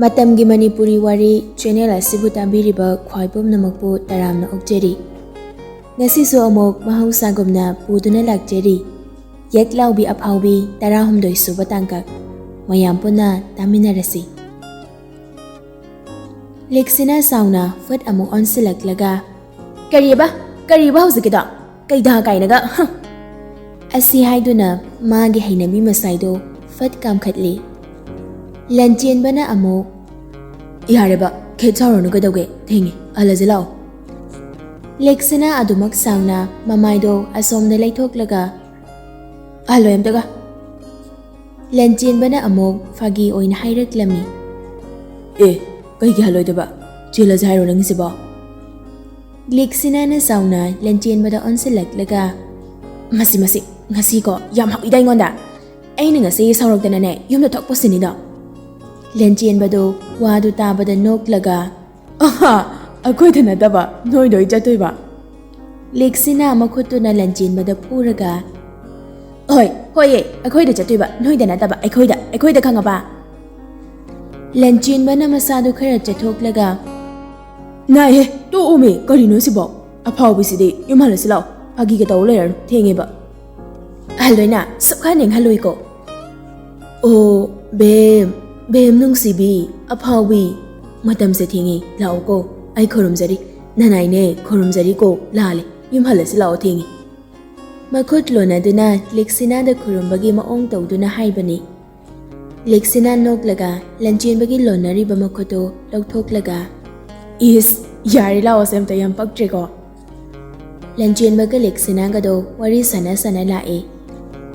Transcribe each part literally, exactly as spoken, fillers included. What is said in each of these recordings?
ꯃꯇꯝꯒꯤ ꯃꯅꯤꯄꯨꯔꯤ ꯋꯥꯔꯤ ꯆꯦꯅꯦꯜ ꯑꯁꯤꯕꯨ ꯇꯥꯕꯤꯔꯤꯕ ꯈ꯭ꯋꯥꯏ ꯄꯨꯝꯅꯃꯛꯄꯨ ꯇꯔꯥꯝꯅ ꯑꯣꯛꯆꯔꯤ꯫ ꯉꯁꯤꯁꯨ ꯑꯃꯨꯛ ꯃꯍꯧꯁꯥꯒꯨꯝꯅ ꯄꯨꯗꯨꯅ ꯂꯥꯛꯆꯔꯤ, ꯌꯦꯛꯂꯥꯎꯕꯤ ꯑꯐꯥꯎꯕꯤ ꯇꯔꯥꯍꯨꯝꯗꯣꯏ ꯁꯨꯕ ꯇꯥꯡꯀꯛ꯫ ꯃꯌꯥꯝ ꯄꯨꯟꯅ ꯇꯥꯃꯤꯟꯅꯔꯁꯤ꯫ ꯂꯤꯛꯁꯤꯅ ꯆꯥꯎꯅ ꯐꯨꯠ ꯑꯃꯨꯛ ꯑꯣꯟꯁꯤꯜꯂꯛꯂꯒ, "ꯀꯔꯤꯕ? ꯀꯔꯤꯕ ꯍꯧꯖꯤꯛꯀꯤꯗꯣ? ꯀꯩꯗꯥ ꯀꯥꯏꯅꯒ, ꯍ!" ꯑꯁꯤ ꯍꯥꯏꯗꯨꯅ ꯃꯥꯒꯤ ꯍꯩꯅꯕꯤ ꯃꯁꯥꯏꯗꯣ ꯐꯠ ꯀꯥꯝꯈꯠꯂꯤ꯫ ꯂꯟꯆꯦꯟꯕꯅ ꯑꯃꯨꯛ, "ꯌꯥꯔꯦꯕ, ꯈꯦꯠ ꯁꯥꯎꯔꯅꯨ, ꯀꯩꯗꯧꯒꯦ? ꯊꯦꯡꯉꯦ, ꯍꯜꯂꯁꯤ ꯂꯥꯛꯑꯣ꯫" ꯂꯦꯛꯁꯤꯅ ꯑꯗꯨꯃꯛ ꯁꯥꯎꯅ ꯃꯃꯥꯏꯗꯣ ꯑꯁꯣꯝꯗ ꯂꯩꯊꯣꯛꯂꯒ, "ꯍꯜꯂꯣꯏ ꯑꯝꯇꯒ꯫" ꯂꯟꯆꯦꯟꯕꯅ ꯑꯃꯨꯛ ꯐꯥꯒꯤ ꯑꯣꯏꯅ ꯍꯥꯏꯔꯛꯂꯝꯃꯤ꯫ "ꯑꯦ, ꯀꯩꯒꯤ ꯍꯜꯂꯣꯏꯗꯕ? ꯆꯦꯜꯂꯁꯦ ꯍꯥꯏꯔꯣ ꯅꯪꯒꯤꯁꯤꯕꯣ?" ꯂꯤꯛꯁꯤꯅꯥꯅ ꯆꯥꯎꯅ ꯂꯟꯆꯦꯟꯕꯗ ꯑꯣꯟꯁꯤꯜꯂꯛꯂꯒ, "ꯃꯁꯤ, ꯃꯁꯤ, ꯉꯁꯤꯀꯣ ꯌꯥꯝ ꯍꯧꯏꯗ ꯑꯩꯉꯣꯟꯗ꯫ ꯑꯩꯅ ꯉꯁꯤ ꯁꯥꯎꯔꯛꯇꯅꯅꯦ ꯌꯨꯝꯗ ꯊꯣꯛꯄꯁꯤꯅꯤꯗꯣ꯫" ꯂꯟꯆꯦꯟꯕꯗꯣ ꯋꯥꯗꯨ ꯇꯥꯕꯗ ꯅꯣꯛꯂꯒ, "ꯑꯍꯥ, ꯑꯩꯈꯣꯏꯗ ꯅꯠꯇꯕ ꯅꯣꯏꯗ ꯑꯣꯏ ꯆꯠꯇꯣꯏꯕ?" ꯂꯤꯛꯁꯤꯅꯥ ꯃꯈꯨꯠꯇꯨꯅ ꯂꯟꯆꯦꯟꯕꯗ ꯐꯨꯔꯒ, "ꯍꯣꯏ, ꯍꯣꯏꯌꯦ, ꯑꯩꯈꯣꯏꯗ ꯆꯠꯇꯣꯏꯕ, ꯅꯣꯏꯗ ꯅꯠꯇꯕ, ꯑꯩꯈꯣꯏꯗ, ꯑꯩꯈꯣꯏꯗ, ꯈꯪꯉꯕ?" ꯂꯟꯆꯦꯟꯕꯅ ꯃꯁꯥꯗꯨ ꯈꯔ ꯆꯠꯊꯣꯛꯂꯒ, "ꯅꯥꯏꯍꯦ, ꯇꯣꯛꯎꯃꯤ, ꯀꯔꯤꯅꯣ ꯁꯤꯕꯣ? ꯑꯐꯥꯎꯕꯤꯁꯤꯗꯤ ꯌꯨꯝ ꯍꯜꯂꯁꯤ ꯂꯥꯛꯑꯣ, ꯐꯥꯒꯤꯒ ꯇꯧ ꯂꯩꯔꯅꯨ, ꯊꯦꯡꯉꯦꯕ꯫" "ꯍꯜꯂꯣꯏꯅ ꯁꯨꯛꯍꯟ ꯍꯦꯛ ꯍꯜꯂꯣꯏꯀꯣ꯫" "ꯑꯣ, ꯕꯦꯝ, ꯕꯦꯝ ꯅꯨꯡꯁꯤꯕꯤ, ꯑꯐꯥꯎꯕꯤ, ꯃꯇꯝꯁꯦ ꯊꯦꯡꯉꯦ, ꯂꯥꯛꯑꯣꯀꯣ, ꯑꯩ ꯈꯨꯔꯨꯝꯖꯔꯤ, ꯅꯅꯥꯏꯅꯦ, ꯈꯨꯔꯨꯝꯖꯔꯤꯀꯣ, ꯂꯥꯜꯂꯦ, ꯌꯨꯝ ꯍꯜꯂꯁꯤ ꯂꯥꯛꯑꯣ, ꯊꯦꯡꯉꯦ꯫" ꯃꯈꯨꯠ ꯂꯣꯟꯅꯗꯨꯅ ꯂꯤꯛꯁꯤꯅꯥꯗ ꯈꯨꯔꯨꯝꯕꯒꯤ ꯃꯑꯣꯡ ꯇꯧꯗꯨꯅ ꯍꯥꯏꯕꯅꯤ꯫ ꯂꯤꯛꯁꯤꯅꯥ ꯅꯣꯛꯂꯒ ꯂꯟꯆꯦꯟꯕꯒꯤ ꯂꯣꯟꯅꯔꯤꯕ ꯃꯈꯨꯠꯇꯨ ꯂꯧꯊꯣꯛꯂꯒ, "ꯏꯁ, ꯌꯥꯔꯦ ꯂꯥꯛꯑꯣꯁꯦ, ꯑꯝꯇ ꯌꯥꯝ ꯄꯛꯇ꯭ꯔꯦꯀꯣ꯫" ꯂꯟꯆꯦꯟꯕꯒ ꯂꯤꯛꯁꯤꯅꯥꯒꯗꯣ ꯋꯥꯔꯤ ꯁꯥꯟꯅ ꯁꯥꯟꯅ ꯂꯥꯛꯑꯦ꯫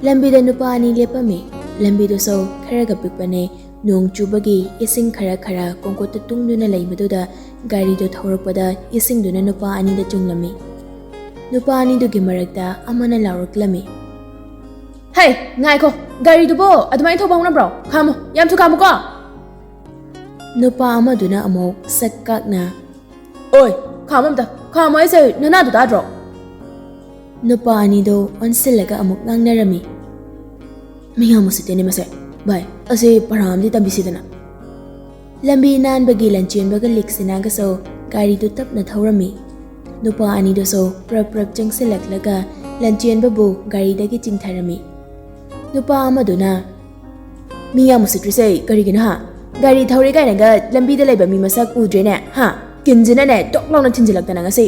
ꯂꯝꯕꯤꯗ ꯅꯨꯄꯥ ꯑꯅꯤ ꯂꯦꯞꯄꯝꯃꯦ꯫ ꯂꯝꯕꯤꯗꯨꯁꯨ ꯈꯔꯒ ꯄꯤꯛꯄꯅꯦ, ꯅꯣꯡ ꯆꯨꯕꯒꯤ ꯏꯁꯤꯡ ꯈꯔ ꯈꯔ ꯀꯣꯡꯀꯣꯠꯇ ꯇꯨꯡꯗꯨꯅ ꯂꯩꯕꯗꯨꯗ ꯒꯥꯔꯤꯗꯨ ꯊꯧꯔꯛꯄꯗ ꯏꯁꯤꯡꯗꯨꯅ ꯅꯨꯄꯥ ꯑꯅꯤꯗ ꯆꯨꯡꯂꯝꯃꯤ꯫ ꯅꯨꯄꯥ ꯑꯅꯤꯗꯨꯒꯤ ꯃꯔꯛꯇ ꯑꯃꯅ ꯂꯥꯎꯔꯛꯂꯝꯃꯤ, "ꯍꯩ, ꯉꯥꯏꯈꯣ, ꯒꯥꯔꯤꯗꯨꯕꯣ ꯑꯗꯨꯃꯥꯏꯅ ꯊꯧꯕ ꯍꯧꯅꯕ꯭ꯔꯣ? ꯈꯥꯝꯃꯣ, ꯌꯥꯝ ꯊꯨ ꯈꯥꯝꯃꯨꯀꯣ!" ꯅꯨꯄꯥ ꯑꯃꯗꯨꯅ ꯑꯃꯨꯛ ꯁꯛ ꯀꯥꯛꯅ, "ꯑꯣꯏ, ꯈꯥꯝꯃꯣ ꯑꯝꯇ, ꯈꯥꯝꯃꯣ ꯍꯥꯏꯁꯦ, ꯅꯅꯥꯗꯨ ꯇꯥꯗ꯭ꯔꯣ?" ꯅꯨꯄꯥ ꯑꯅꯤꯗꯣ ꯑꯣꯟꯁꯤꯜꯂꯒ ꯑꯃꯨꯛ ꯉꯥꯡꯅꯔꯝꯃꯤ꯫ "ꯃꯤ ꯌꯥꯝ ꯎꯁꯤꯠꯇꯦꯅꯦ ꯃꯁꯦ꯫ ꯚꯥꯏ, ꯑꯁꯤ ꯄꯔꯥ ꯑꯃꯗꯤ ꯇꯝꯕꯤꯁꯤꯗꯅ꯫" ꯂꯝꯕꯤ ꯅꯥꯟꯕꯒꯤ ꯂꯟꯆꯦꯟꯕꯒ ꯂꯤꯛꯁꯤꯅꯥꯒꯁꯨ ꯒꯥꯔꯤꯗꯨ ꯇꯞꯅ ꯊꯧꯔꯝꯃꯤ꯫ ꯅꯨꯄꯥ ꯑꯅꯤꯗꯨꯁꯨ ꯄ꯭ꯔꯞ ꯄ꯭ꯔꯞ ꯆꯪꯁꯤꯜꯂꯛꯂꯒ ꯂꯟꯆꯦꯟꯕꯕꯨ ꯒꯥꯔꯤꯗꯒꯤ ꯆꯤꯡꯊꯔꯝꯃꯤ꯫ ꯅꯨꯄꯥ ꯑꯃꯗꯨꯅ, "ꯃꯤ ꯌꯥꯝ ꯎꯁꯤꯠꯇ꯭ꯔꯤꯁꯦ ꯀꯔꯤꯒꯤꯅꯣ ꯍꯥ? ꯒꯥꯔꯤ ꯊꯧꯔꯦ ꯀꯥꯏꯅꯒ ꯂꯝꯕꯤꯗ ꯂꯩꯕ ꯃꯤ ꯃꯁꯛ ꯎꯗ꯭ꯔꯦꯅꯦ ꯍꯥ? ꯀꯤꯟꯁꯤꯅꯅꯦ ꯇꯣꯛ ꯂꯥꯎꯅ ꯊꯤꯟꯖꯤꯜꯂꯛꯇꯅ ꯉꯁꯤ!"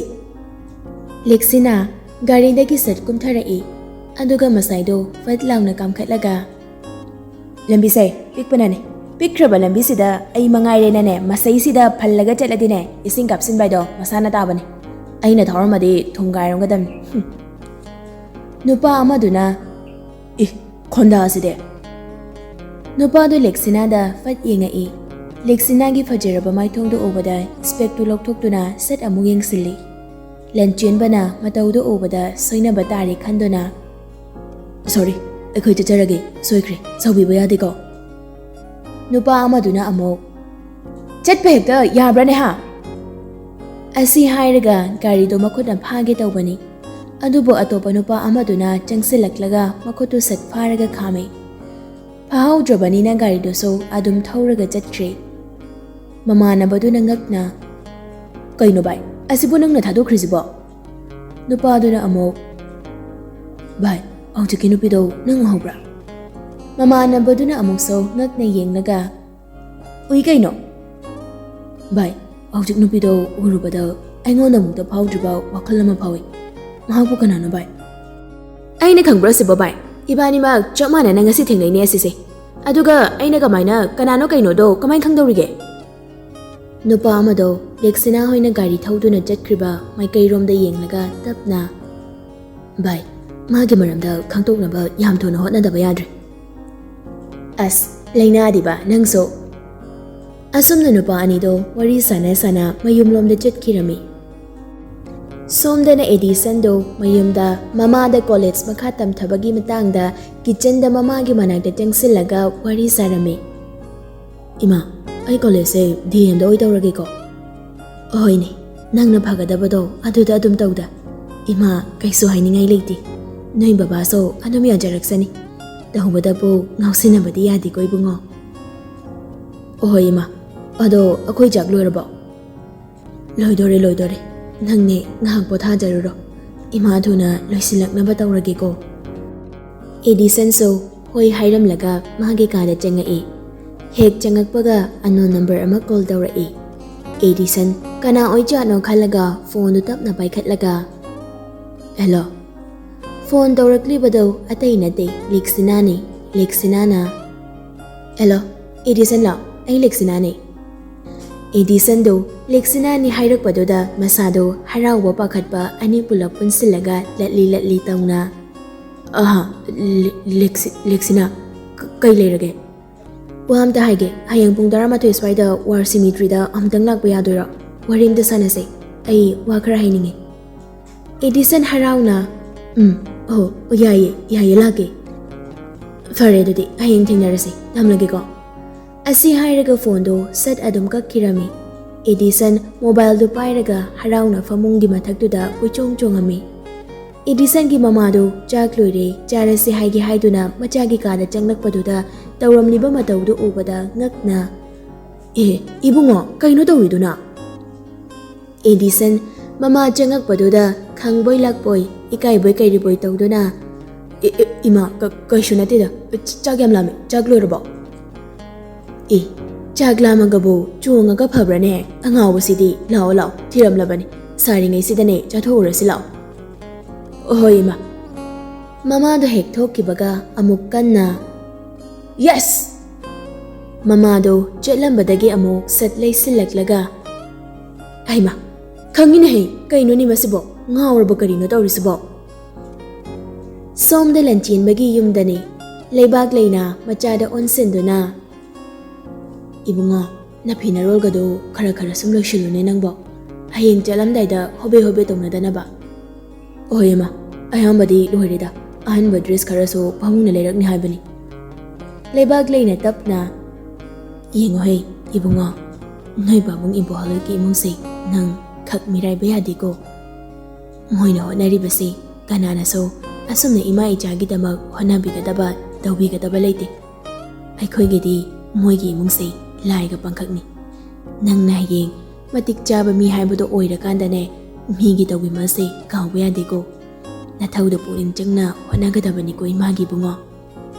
ꯂꯤꯛꯁꯤꯅꯥ ꯒꯥꯔꯤꯗꯒꯤ ꯁꯠ ꯀꯨꯝꯊꯔꯛꯏ꯫ ꯑꯗꯨꯒ ꯃꯁꯥꯏꯗꯣ ꯐꯠ ꯂꯥꯎꯅ ꯀꯥꯝꯈꯠꯂꯒ, "ꯂꯝꯕꯤꯁꯦ ꯄꯤꯛꯄꯅꯅꯦ꯫ ꯄꯤꯛꯈ꯭ꯔꯕ ꯂꯝꯕꯤꯁꯤꯗ ꯑꯩ ꯃꯉꯥꯏꯔꯦꯅꯅꯦ, ꯃꯁꯩꯁꯤꯗ ꯐꯜꯂꯒ ꯆꯠꯂꯗꯤꯅꯦ, ꯏꯁꯤꯡ ꯀꯥꯞꯁꯤꯟꯕ ꯍꯥꯏꯗꯣ ꯃꯁꯥꯅ ꯇꯥꯕꯅꯦ꯫ ꯑꯩꯅ ꯊꯧꯔꯝꯃꯗꯤ ꯊꯨꯝꯒꯥꯏꯔꯝꯒꯗꯕꯅꯤ꯫" ꯍꯨꯝ꯫ ꯅꯨꯄꯥ ꯑꯃꯗꯨꯅ, "ꯏ, ꯈꯣꯟꯗꯥꯁꯤꯗꯤ!" ꯅꯨꯄꯥꯗꯨ ꯂꯦꯛꯁꯤꯅꯥꯗ ꯐꯠ ꯌꯦꯡꯉꯛꯏ꯫ ꯂꯦꯛꯁꯤꯅꯥꯒꯤ ꯐꯖꯔꯕ ꯃꯥꯏꯊꯣꯡꯗꯨ ꯎꯕꯗ ꯏꯁꯄꯦꯛꯇꯨ ꯂꯧꯊꯣꯛꯇꯨꯅ ꯁꯠ ꯑꯃꯨꯛ ꯌꯦꯡꯁꯤꯜꯂꯤ꯫ ꯂꯟꯆꯦꯟꯕꯅ ꯃꯇꯧꯗꯨ ꯎꯕꯗ ꯁꯣꯏꯅꯕ ꯇꯥꯔꯦ ꯈꯟꯗꯨꯅ, "ꯁꯣꯔꯤ, ꯑꯩꯈꯣꯏ ꯆꯠꯆꯔꯒꯦ, ꯁꯣꯏꯈ꯭ꯔꯦ, ꯁꯥꯎꯕꯤꯕ ꯌꯥꯗꯦꯀꯣ꯫" ꯅꯨꯄꯥ ꯑꯃꯗꯨꯅ ꯑꯃꯨꯛ, "ꯆꯠꯄ ꯍꯦꯛꯇ ꯌꯥꯕ꯭ꯔꯥꯅꯦ ꯍꯥ?" ꯑꯁꯤ ꯍꯥꯏꯔꯒ ꯒꯥꯔꯤꯗꯣ ꯃꯈꯨꯠꯅ ꯐꯥꯒꯦ ꯇꯧꯕꯅꯤ꯫ ꯑꯗꯨꯕꯨ ꯑꯇꯣꯞꯄ ꯅꯨꯄꯥ ꯑꯃꯗꯨꯅ ꯆꯪꯁꯤꯜꯂꯛꯂꯒ ꯃꯈꯨꯠꯇꯨ ꯁꯠ ꯐꯥꯔꯒ ꯈꯥꯝꯃꯦ꯫ ꯐꯥꯍꯧꯗ꯭ꯔꯕꯅꯤꯅ ꯒꯥꯔꯤꯗꯨꯁꯨ ꯑꯗꯨꯝ ꯊꯧꯔꯒ ꯆꯠꯈ꯭ꯔꯦ꯫ ꯃꯃꯥꯟꯅꯕꯗꯨꯅ ꯉꯛꯅ, "ꯀꯩꯅꯣ ꯚꯥꯏ, ꯑꯁꯤꯕꯨ ꯅꯪꯅ ꯊꯥꯗꯣꯛꯈ꯭ꯔꯤꯁꯤꯕꯣ?" ꯅꯨꯄꯥꯗꯨꯅ ꯑꯃꯨꯛ, "ꯚꯥꯏ, ꯍꯧꯖꯤꯛꯀꯤ ꯅꯨꯄꯤꯗꯣ ꯅꯪ ꯎꯍꯧꯕ꯭ꯔꯥ?" ꯃꯃꯥꯟꯅꯕꯗꯨꯅ ꯑꯃꯨꯛꯁꯨ ꯉꯛꯅ ꯌꯦꯡꯂꯒ, "ꯎꯏ ꯀꯩꯅꯣ?" "ꯚꯥꯏ, ꯍꯧꯖꯤꯛ ꯅꯨꯄꯤꯗꯣ ꯎꯔꯨꯕꯗ ꯑꯩꯉꯣꯟꯗ ꯑꯃꯨꯛꯇ ꯐꯥꯎꯗ꯭ꯔꯤꯕ ꯋꯥꯈꯜ ꯑꯃ ꯐꯥꯎꯏ꯫ ꯃꯍꯥꯛꯄꯨ ꯀꯅꯥꯅꯣ ꯚꯥꯏ?" "ꯑꯩꯅ ꯈꯪꯕ꯭ꯔꯣ ꯁꯤꯕꯣ ꯚꯥꯏ? ꯏꯕꯥꯅꯤꯃꯛ ꯆꯞ ꯃꯥꯟꯅꯅ ꯉꯁꯤ ꯊꯦꯡꯅꯩꯅꯦ ꯑꯁꯤꯁꯦ꯫ ꯑꯗꯨꯒ ꯑꯩꯅ ꯀꯃꯥꯏꯅ ꯀꯅꯥꯅꯣ ꯀꯩꯅꯣꯗꯣ ꯀꯃꯥꯏꯅ ꯈꯪꯗꯧꯔꯤꯒꯦ?" ꯅꯨꯄꯥ ꯑꯃꯗꯣ ꯂꯦꯛꯁꯤꯅꯥ ꯍꯣꯏꯅ ꯒꯥꯔꯤ ꯊꯧꯗꯨꯅ ꯆꯠꯈ꯭ꯔꯤꯕ ꯃꯥꯏꯀꯩꯔꯣꯝꯗ ꯌꯦꯡꯂꯒ ꯇꯞꯅ, "ꯚꯥꯏ, ꯃꯥꯒꯤ ꯃꯔꯝꯗ ꯈꯪꯗꯣꯛꯅꯕ ꯌꯥꯝ ꯊꯨꯅ ꯍꯣꯠꯅꯗꯕ ꯌꯥꯗ꯭ꯔꯦ꯫" "ꯑꯁ, ꯂꯩꯅꯥꯗꯤꯕ ꯅꯪꯁꯨ!" ꯑꯁꯨꯝꯅ ꯅꯨꯄꯥ ꯑꯅꯤꯗꯣ ꯋꯥꯔꯤ ꯁꯥꯟꯅ ꯁꯥꯟꯅ ꯃꯌꯨꯝꯂꯣꯝꯗ ꯆꯠꯈꯤꯔꯝꯃꯤ꯫ ꯁꯣꯝꯗꯅ ꯑꯦꯗꯤꯁꯟꯗꯣ ꯃꯌꯨꯝꯗ ꯃꯃꯥꯗ ꯀꯣꯂꯦꯖ ꯃꯈꯥ ꯇꯝꯊꯕꯒꯤ ꯃꯇꯥꯡꯗ ꯀꯤꯆꯟꯗ ꯃꯃꯥꯒꯤ ꯃꯅꯥꯛꯇ ꯆꯪꯁꯤꯜꯂꯒ ꯋꯥꯔꯤ ꯁꯥꯔꯝꯃꯤ꯫ "ꯏꯃꯥ, ꯑꯩ ꯀꯣꯂꯦꯖꯁꯦ ꯗꯤ ꯑꯦꯝꯗ ꯑꯣꯏ ꯇꯧꯔꯒꯦꯀꯣ?" "ꯑꯍꯣꯏꯅꯦ, ꯅꯪꯅ ꯐꯒꯗꯕꯗꯣ ꯑꯗꯨꯗ ꯑꯗꯨꯝ ꯇꯧꯗ꯫ ꯏꯃꯥ, ꯀꯩꯁꯨ ꯍꯥꯏꯅꯤꯡꯉꯥꯏ ꯂꯩꯇꯦ꯫ ꯅꯣꯏ ꯕꯕꯥꯁꯨ ꯑꯗꯨꯝ ꯌꯥꯖꯔꯛꯁꯅꯤ꯫ ꯇꯧꯕꯗꯕꯨ ꯉꯥꯎꯁꯤꯟꯅꯕꯗꯤ ꯌꯥꯗꯦꯀꯣ ꯏꯕꯨꯡꯉꯣ?" "ꯑꯍꯣꯏ ꯏꯃꯥ, ꯑꯗꯣ ꯑꯩꯈꯣꯏ ꯆꯥꯛ ꯂꯣꯏꯔꯕꯣ? ꯂꯣꯏꯗꯣꯔꯦ, ꯂꯣꯏꯗꯣꯔꯦ꯫ ꯅꯪꯅꯦ ꯉꯥꯏꯍꯥꯛ ꯄꯣꯊꯥꯖꯔꯨꯔꯣ꯫ ꯏꯃꯥ ꯊꯨꯅ ꯂꯣꯏꯁꯤꯜꯂꯛꯅꯕ ꯇꯧꯔꯒꯦꯀꯣ꯫ ꯑꯦꯗꯤꯁꯟꯁꯨ ꯍꯣꯏ ꯍꯥꯏꯔꯝꯂꯒ ꯃꯥꯒꯤ ꯀꯥꯗ ꯆꯪꯉꯛꯏ꯫ ꯍꯦꯛ ꯆꯪꯉꯛꯄꯒ unknown number ꯑꯃ call ꯇꯧꯔꯛꯏ꯫ ꯑꯦꯗꯤꯁꯟ ꯀꯅꯥ ꯑꯣꯏꯖꯥꯠꯅꯣ ꯈꯜꯂꯒ ꯐꯣꯟꯗꯨ ꯇꯞꯅ ꯄꯥꯏꯈꯠꯂꯒ, "Hello?" ꯐꯣꯟ ꯇꯧꯔꯛꯂꯤꯕꯗꯣ ꯑꯇꯩ ꯅꯠꯇꯦ, ꯂꯦꯛꯁꯤꯅꯥꯅꯤ꯫ ꯂꯦꯛꯁꯤꯅꯥꯅ, "Hello, ꯑꯦꯗꯤꯁꯟꯂꯣ? ꯑꯩ ꯂꯦꯛꯁꯤꯅꯥꯅꯤ꯫" ꯑꯦꯗꯤꯁꯟꯗꯣ ꯂꯦꯛꯁꯤꯅꯥꯅꯤ ꯍꯥꯏꯔꯛꯄꯗꯨꯗ ꯃꯁꯥꯗꯣ ꯍꯔꯥꯎꯕ ꯄꯥꯈꯠꯄ ꯑꯅꯤ ꯄꯨꯂꯞ ꯄꯨꯟꯁꯤꯜꯂꯒ ꯂꯠꯂꯤ ꯂꯠꯂꯤ ꯇꯧꯅ, "ꯑꯍꯥ, ꯂꯦ-, ꯂꯦꯛꯁꯤ-, ꯂꯦꯛꯁꯤꯅꯥ, ꯀ-, ꯀꯩ ꯂꯩꯔꯒꯦ?" "ꯋꯥ ꯑꯝꯇ ꯍꯥꯏꯒꯦ, ꯍꯌꯦꯡ ꯄꯨꯡ ꯇꯔꯥꯃꯥꯊꯣꯏ ꯁ꯭ꯋꯥꯏꯗ ꯋꯥꯔ ꯁꯤꯃꯤꯇ꯭ꯔꯤꯗ ꯑꯃꯨꯛꯇꯪ ꯂꯥꯛꯄ ꯌꯥꯗꯣꯏꯔꯣ? ꯋꯥꯔꯤ ꯑꯝꯇ ꯁꯥꯟꯅꯁꯦ, ꯑꯩ ꯋꯥ ꯈꯔ ꯍꯥꯏꯅꯤꯡꯉꯦ꯫" ꯑꯦꯗꯤꯁꯟ ꯍꯔꯥꯎꯅ, "ꯎꯝ, ꯑꯣ, ꯌꯥꯏꯌꯦ, ꯌꯥꯏꯌꯦ, ꯂꯥꯛꯀꯦ꯫ ꯐꯔꯦ, ꯑꯗꯨꯗꯤ ꯍꯌꯦꯡ ꯊꯦꯡꯅꯔꯁꯦ, ꯊꯝꯂꯒꯦꯀꯣ꯫" ꯑꯁꯤ ꯍꯥꯏꯔꯒ ꯐꯣꯟꯗꯣ ꯁꯠ ꯑꯗꯨꯝ ꯀꯛꯈꯤꯔꯝꯃꯤ꯫ ꯑꯦꯗꯤꯁꯟ ꯃꯣꯕꯥꯏꯜꯗꯨ ꯄꯥꯏꯔꯒ ꯍꯔꯥꯎꯅ ꯐꯃꯨꯡꯒꯤ ꯃꯊꯛꯇꯨꯗ ꯀꯣꯏꯆꯣꯡ ꯆꯣꯡꯉꯝꯃꯤ꯫ ꯑꯦꯗꯤꯁꯟꯒꯤ ꯃꯃꯥꯗꯨ ꯆꯥꯛ ꯂꯣꯏꯔꯦ, ꯆꯥꯔꯁꯤ ꯍꯥꯏꯒꯦ ꯍꯥꯏꯗꯨꯅ ꯃꯆꯥꯒꯤ ꯀꯥꯗ ꯆꯪꯂꯛꯄꯗꯨꯗ ꯇꯧꯔꯝꯂꯤꯕ ꯃꯇꯧꯗꯨ ꯎꯕꯗ ꯉꯛꯅ, "ꯑꯦ, ꯏꯕꯨꯡꯉꯣ, ꯀꯩꯅꯣ ꯇꯧꯔꯤꯗꯨꯅ?" ꯑꯦꯗꯤꯁꯟ ꯃꯃꯥ ꯆꯪꯉꯛꯄꯗꯨꯗ ꯈꯪꯕꯣꯏ ꯂꯥꯛꯄꯣꯏ, ꯏꯀꯥꯏꯕꯣꯏ ꯀꯩꯔꯤꯕꯣꯏ ꯇꯧꯗꯨꯅ, "ꯑꯦ, ꯑꯦ, ꯏꯃꯥ, ꯀ-, ꯀꯩꯁꯨ ꯅꯠꯇꯦꯗ꯫ ꯆ-, ꯆꯥꯛ ꯌꯥꯝ ꯂꯥꯝꯃꯦ꯫ ꯆꯥꯛ ꯂꯣꯏꯔꯕꯣ?" "ꯑꯦ, ꯆꯥꯛ ꯂꯥꯝꯃꯒꯕꯨ ꯆꯣꯡꯉꯒ ꯐꯕ꯭ꯔꯅꯦ? ꯑꯉꯥꯎꯕꯁꯤꯗꯤ꯫ ꯂꯥꯛꯑꯣ, ꯂꯥꯛꯑꯣ, ꯊꯤꯔꯝꯂꯕꯅꯤ꯫ ꯁꯥꯔꯤꯉꯩꯁꯤꯗꯅꯦ ꯆꯥꯊꯣꯛꯎꯔꯁꯤ ꯂꯥꯛꯑꯣ꯫" "ꯍꯣꯏ, ꯏꯃꯥ꯫" ꯃꯃꯥꯗꯣ ꯍꯦꯛ ꯊꯣꯛꯈꯤꯕꯒ ꯑꯃꯨꯛ ꯀꯟꯅ, "Yes!" ꯃꯃꯥꯗꯣ ꯆꯠꯂꯝꯕꯗꯒꯤ ꯑꯃꯨꯛ ꯁꯠ ꯂꯩꯁꯤꯜꯂꯛꯂꯒ, "ꯍꯩꯃꯥ, ꯈꯪꯉꯤꯅꯦꯍꯦ, ꯀꯩꯅꯣꯅꯦ ꯃꯁꯤꯕꯣ? ꯉꯥꯎꯔꯕ ꯀꯔꯤꯅꯣ ꯇꯧꯔꯤꯁꯤꯕꯣ?" ꯁꯣꯝꯗ ꯂꯟꯆꯦꯟꯕꯒꯤ ꯌꯨꯝꯗꯅꯤ꯫ ꯂꯩꯕꯥꯛ ꯂꯩꯅ ꯃꯆꯥꯗ ꯑꯣꯟꯁꯤꯟꯗꯨꯅ, "ꯏꯕꯨꯡꯉꯣ, ꯅꯐꯤ ꯅꯔꯣꯜꯒꯗꯣ ꯈꯔ ꯈꯔ ꯁꯨꯝ ꯂꯣꯏꯁꯤꯜꯂꯨꯅꯦ ꯅꯪꯕꯣ꯫ ꯍꯌꯦꯡ ꯆꯠꯂꯝꯗꯥꯏꯗ ꯍꯣꯕꯦ ꯍꯣꯕꯦ ꯇꯧꯅꯗꯅꯕ꯫" "ꯍꯣꯏ, ꯏꯃꯥ, ꯑꯌꯥꯝꯕꯗꯤ ꯂꯣꯏꯔꯦꯗ꯫ ꯑꯍꯟꯕ ꯗ꯭ꯔꯦꯁ ꯈꯔꯁꯨ ꯄꯥꯕꯨꯡꯅ ꯂꯩꯔꯛꯅꯤ ꯍꯥꯏꯕꯅꯤ꯫" ꯂꯩꯕꯥꯛ ꯂꯩꯅ ꯇꯞꯅ, "ꯌꯦꯡꯉꯨꯍꯦ, ꯏꯕꯨꯡꯉꯣ, ꯅꯣꯏ ꯄꯥꯕꯨꯡ ꯏꯕꯣꯍꯜꯒꯤ ꯏꯃꯨꯡꯁꯦ ꯅꯪ ꯈꯛ ꯃꯤꯔꯥꯏꯕ ꯌꯥꯗꯦꯀꯣ꯫ ꯃꯣꯏꯅ ꯍꯣꯠꯅꯔꯤꯕꯁꯦ ꯀꯅꯥꯅꯁꯨ ꯑꯁꯨꯝꯅ ꯏꯃꯥ ꯏꯆꯥꯒꯤꯗꯃꯛ ꯍꯣꯠꯅꯕꯤꯒꯗꯕ, ꯇꯧꯕꯤꯒꯗꯕ ꯂꯩꯇꯦ꯫ ꯑꯩꯈꯣꯏꯒꯤꯗꯤ ꯃꯣꯏꯒꯤ ꯏꯃꯨꯡꯁꯦ ꯂꯥꯏꯒ ꯄꯥꯡꯈꯛꯅꯤ꯫" ꯅꯪꯅ ꯍꯌꯦꯡ ꯃꯇꯤꯛ ꯆꯥꯕ ꯃꯤ ꯍꯥꯏꯕꯗꯣ ꯑꯣꯏꯔꯀꯥꯟꯗꯅꯦ, ꯃꯤꯒꯤ ꯇꯧꯕꯤꯃꯜꯁꯦ ꯀꯥꯎꯕ ꯌꯥꯗꯦꯀꯣ꯫ ꯅꯊꯧꯗ ꯄꯨꯛꯅꯤꯡ ꯆꯪꯅ ꯍꯣꯠꯅꯒꯗꯕꯅꯤꯀꯣ ꯏꯃꯥꯒꯤ ꯏꯕꯨꯡꯉꯣ꯫